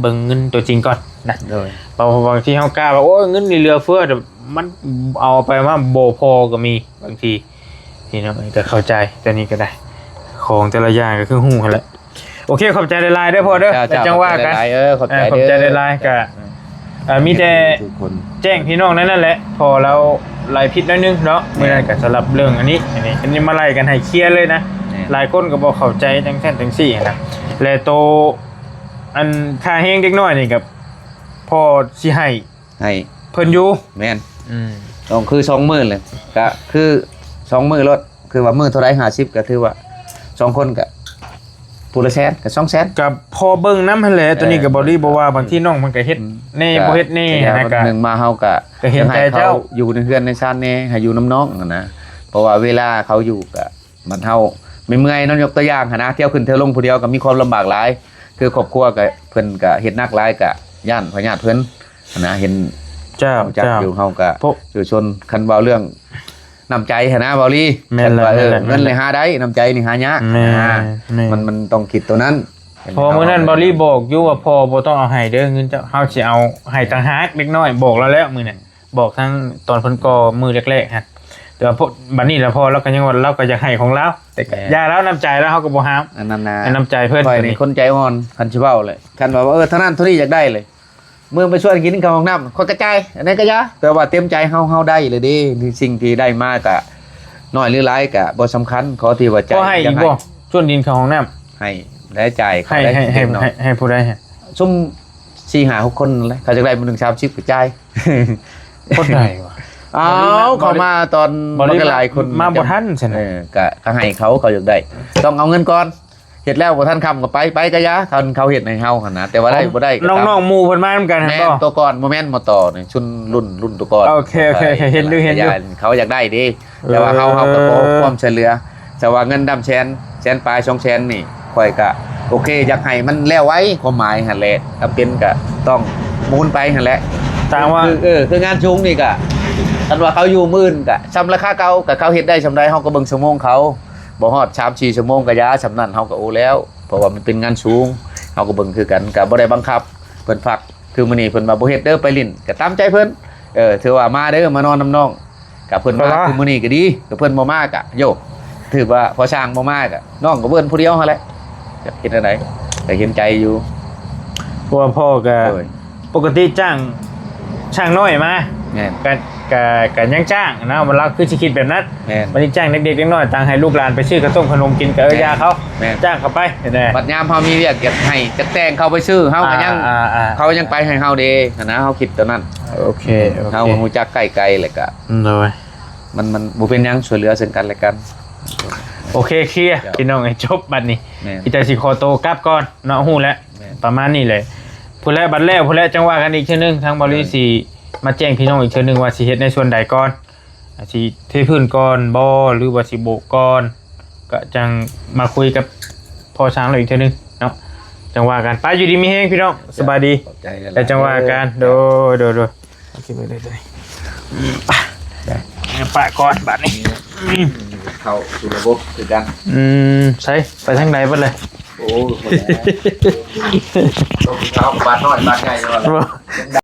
ເບິ່ງເງິນຕົວຈິງກ່ອນນະ ໂດຍ ເພາະວ່າບາງທີເຮົາກ້າວ່າ ໂອ້ຍ ເງິນນີ້ເຫຼືອເຟືອ ແຕ່ມັນເອົາໄປມາບໍ່ພໍກໍມີ ບາງທີ ພີ່ນ້ອງເອີຍ ກໍເຂົ້າໃຈ ຕົວນີ້ກໍໄດ້ ຂອງແຕ່ລະຢ່າງກໍຄືຮູ້ຫັ້ນແຫຼະ ໂອເຄ ຂອບໃຈຫຼາຍໆເດີພໍ່ເດີ ເຈົ້າ ແລ້ວຈັ່ງວ່າກັນ ເຈົ້າ ຂອບໃຈເດີ ຂອບໃຈເດີ ເອີ ຂອບໃຈຫຼາຍໆ ກໍ ເອີ ມີແຕ່ ທຸກຄົນ ແຈ້ງພີ່ນ້ອງນັ້ນແຫຼະ ເພາະລາວໄລ່ຜິດໜ້ອຍໜຶ່ງເນາະ ແມ່ນ ມື້ນັ້ນກໍສຳລັບເລື່ອງອັນນີ້ ອັນນີ້ ອັນນີ້ມາໄລ່ກັນໃຫ້ເຄລຍເລີຍນະ ແມ່ນ ຫຼາຍຄົນກໍບໍ່ເຂົ້າໃຈຈັ່ງຊັ້ນຈັ່ງຊີ້ນະ ແລະໂຕ ອັນຄ່າແຮງເດັກນ້ອຍນີ້ກໍພໍຊິໃຫ້ ໃຫ້ ເພິ່ນຢູ່ ແມ່ນ ອືມ ຕ້ອງຄືສອງໝື່ນເລີຍ ກະຄືສອງມື້ໂລດ ຄືວ່າມື້ເທົ່າໃດ ຫ້າສິບ ກະຖືວ່າສອງຄົນກະຜູ້ລະແສນ ກະສອງແສນ ກະພໍເບິ່ງນຳຫັ້ນແຫຼະ ເອີ ຕົວນີ້ກະບໍ່ດີບໍ່ວ່າ ບາງທີນ້ອງເພິ່ນກະເຮັດ ອືມ ແດ່ ກະ ບໍ່ເຮັດແດ່ຫັ້ນນະ ກະ ໜຶ່ງມາເຮົາກະ ກະເຫັນໃຈເຈົ້າ ຢາກໃຫ້ເຂົາຢູ່ໃນເຮືອນໃນຊານແດ່ ໃຫ້ຢູ່ນຳນ້ອງຫັ້ນນະ ເພາະວ່າເວລາເຂົາຢູ່ກະ ມັນເຮົາເມື່ອຍໆເນາະ ຍົກຕົວຢ່າງຫັ້ນນະ ທ່ຽວຂຶ້ນທ່ຽວລົງຜູ້ດຽວກໍມີຄວາມລຳບາກຫຼາຍ ຄືຄອບຄົວກໍເພິ່ນກໍເຮັດໜັກຫຼາຍ ກໍຢ້ານພະຍາດເພິ່ນຫັ້ນນະ ເຫັນ ເຈົ້າ ຮູ້ຈັກ ເຈົ້າ ຢູ່ ເຮົາກໍ ພວກ ເອີ ຊົນ ຄັນເວົ້າເລື່ອງນ້ຳໃຈຫັ້ນນະ ເວົ້າລີ ແມ່ນແລ້ວ ຄັນວ່າ ເອີ ແມ່ນແລ້ວ ເງິນນີ້ຫາໄດ້ ນ້ຳໃຈນີ້ຫາຍາກ ແມ່ນ ອ່າ ແມ່ນ ມັນ ມັນຕ້ອງຄິດໂຕນັ້ນ ເພາະມື້ນັ້ນເບົາລີບອກຢູ່ວ່າ ພໍ່ບໍ່ຕ້ອງເອົາໃຫ້ເດີ ເງິນເຈົ້າ ເຮົາຊິເອົາໃຫ້ຕ່າງຫາກ ເດັກນ້ອຍບອກລາວແລ້ວມື້ນັ້ນ ບອກທັງຕອນເພິ່ນກໍ່ມື້ແລກໆຫັ້ນ ແຕ່ວ່າ ບັດນີ້ລະພໍ່ລາວກໍຍັງວ່າລາວກໍຢາກໃຫ້ຂອງລາວ ແຕ່ກໍ ແມ່ນ ຢ່າລາວ ນ້ຳໃຈລາວເຮົາກໍບໍ່ຫ້າມ ອັນນັ້ນນະ ໃຫ້ນ້ຳໃຈເພິ່ນ ຂ້ອຍນີ້ຄົນໃຈອ່ອນ ຄັນຊິເວົ້າແຫຼະ ຄັນວ່າ ເອີ ເທົ່ານັ້ນເທົ່ານີ້ຢາກໄດ້ເລີຍ ມື້ໄປຊວນກິນເຂົ້າຫ້ອງນ້ຳ ຂ້ອຍກະຈ່າຍ ອັນນັ້ນກະຢ່າ ແຕ່ວ່າເຕັມໃຈເຮົາ ເຮົາໄດ້ເລີຍເດ້ ສິ່ງທີ່ໄດ້ມາກະ ນ້ອຍຫຼືຫຼາຍກະບໍ່ສຳຄັນ ຂໍທີ່ວ່າໃຈ ພໍໃຫ້ອີກບໍ່ ຢາກໃຫ້ ຊວນກິນເຂົ້າຫ້ອງນ້ຳ ໃຫ້ ໄດ້ຈ່າຍ ໃຫ້ ໃຫ້ ໃຫ້ ໃຫ້ຜູ້ໃດ ຊຸມສີ່ຫ້າຫົກຄົນນັ້ນແຫຼະ ເຂົາຢາກໄດ້ມື້ໜຶ່ງສາມສິບກໍຈ່າຍ ຄົນໃດວະ ອ້າວ ເຂົ້າມາຕອນ ບັກຫຼາຍຄົນ ມາບໍ່ທັນຊັ້ນ ເອີ ກະ ກະໃຫ້ເຂົາ ເຂົາຢາກໄດ້ ຕ້ອງເອົາເງິນກ່ອນ ເຮັດແລ້ວບໍ່ທັນຄ່ຳກໍໄປ ໄປກະຢ່າ ຄັນເຂົາເຮັດໃຫ້ເຮົາຫັ້ນນະ ແຕ່ວ່າໄດ້ບໍ່ໄດ້ກໍຕາມ ນ້ອງໆໝູ່ເພິ່ນມານຳກັນ ແມ່ນ ບໍ່ ໂຕກ່ອນ ບໍ່ແມ່ນ ບໍ່ຕໍ່ນີ້ ຊຸມລຸ້ນ ລຸ້ນໂຕກ່ອນ ໂອເຄ ໂອເຄ ໂອເຄ ເຫັນຢູ່ ເຫັນຢູ່ ເຂົາຢາກໄດ້ເດ້ ແຕ່ວ່າເຮົາ ເຮົາກໍຂໍຄວາມຊ່ວຍເຫຼືອ ແຕ່ວ່າເງິນດຳແສນ ແສນປາຍ ສອງແສນນີ້ ຂ້ອຍກະໂອເຄ ຢາກໃຫ້ມັນແລ້ວໄວ ຄວາມໝາຍຫັ້ນແຫຼະ ຖ້າເປັນກະຕ້ອງໝູນໄປຫັ້ນແຫຼະ ຕາມວ່າ ຄື ເອີ ຄືງານສູງນີ້ກະ ຄັນວ່າເຂົາຢູ່ມື້ອື່ນກະ ສ່ຳລາຄາເກົ່າ ກະເຂົາເຮັດໄດ້ສ່ຳໃດ ເຮົາກໍເບິ່ງຊົ່ວໂມງເຂົາ ບໍ່ຮອດສາມສີ່ຊົ່ວໂມງກະຢ່າ ສ່ຳນັ້ນເຮົາກະໂອແລ້ວ ເພາະວ່າມັນເປັນງານສູງ ເຮົາກໍເບິ່ງຄືກັນ ກະບໍ່ໄດ້ບັງຄັບ ເພິ່ນຝາກ ຄືມື້ນີ້ເພິ່ນວ່າບໍ່ເຮັດເດີ ໄປຫຼິ້ນ ກະຕາມໃຈເພິ່ນ ເອີ ຖືວ່າມາເດີ ມານອນນຳນ້ອງ ກະເພິ່ນມາ ຄືມື້ນີ້ກໍດີ ກະເພິ່ນບໍ່ມາກະ ໂຢ ຖືວ່າພໍ່ຊ່າງບໍ່ມາກະ ນ້ອງກໍເວີ້ນຜູ້ດຽວຫັ້ນແຫຼະ ຈະເຮັດແນວໃດ ກະເຫັນໃຈຢູ່ ເພາະວ່າພໍ່ກະ ໂດຍ ປົກກະຕິຈ້າງ ຊ່າງນ້ອຍມາ ແມ່ນ ກະ ກ ກໍ ກໍຍັງຈ້າງນະ ວ່າລາວຄືຊິຄິດແບບນັ້ນ. ແມ່ນ ບັດນີ້ຈ້າງເດັກໆນ້ອຍໆ ຕ່າງໃຫ້ລູກຫຼານໄປຊື້ຂະຕົ້ມຂະໜົມກິນ ກໍເອີ ແມ່ນ ຢ່າເຂົາ ແມ່ນ ຈ້າງເຂົາໄປແນ່. ບັດຍາມເຮົາມີວຽກຢາກໃຫ້ຈັກແຕ່ງເຂົາໄປຊື້ ເຮົາກໍຍັງ ອ່າໆໆ ເຂົາຍັງໄປໃຫ້ເຮົາເດ້ຫັ້ນນະ ເຮົາຄິດຕົວນັ້ນ. ໂອເຄ ໂອເຄ ເຮົາຮູ້ຈັກໃກ້ໄກ ແລ້ວກໍ ໂດຍ ມັນ ມັນບໍ່ເປັນຫຍັງ ຊ່ວຍເຫຼືອເຊິ່ງກັນແລະກັນ. ໂອເຄ ເຄລຍ ເຈົ້າ ພີ່ນ້ອງເອີຍ ຈົບບັດນີ້. ແມ່ນ ອີຕາຊິຂໍໂຕກັບກ່ອນເນາະ ຮູ້ແລ້ວ ແມ່ນ ປະມານນີ້ແຫຼະ. ພຸ້ນແຫຼະ ບັດແລ້ວພຸ້ນແຫຼະ ຈັ່ງວ່າກັນອີກເທື່ອໜຶ່ງ ທາງເບົາລີ ແມ່ນ ຊິມາແຈ້ງພີ່ນ້ອງອີກເທື່ອໜຶ່ງວ່າຊິເຮັດໃນສ່ວນໃດກ່ອນ ອາ ຊິເທພື້ນກ່ອນບໍ່ ຫຼືວ່າຊິໂບກກ່ອນ ກໍຈັ່ງມາຄຸຍກັບພໍ່ຊ່າງລາວອີກເທື່ອໜຶ່ງເນາະ ຈັ່ງວ່າກັນ. ໄປ ຢູ່ດີມີແຮງພີ່ນ້ອງ ເຈົ້າ ສະບາຍດີ ຂອບໃຈຫຼາຍໆ ແລ້ວຈັ່ງວ່າກັນ ເດີ ໂດຍ ໂດຍ ໂດຍ. ໂອເຄ ໄປເລີຍ ໄປ ໄປ ປະກ່ອນບາດນີ້ ເຂົ້າສູ່ລະບົບຄືກັນ. ອືມ ໃສ ໄປທາງໃດເບິດເລີຍ? ໂອ້ ຄົນແລ້ວ ຕົກເຂົ້າບາດນ້ອຍບາດໃຫຍ່ ບໍ່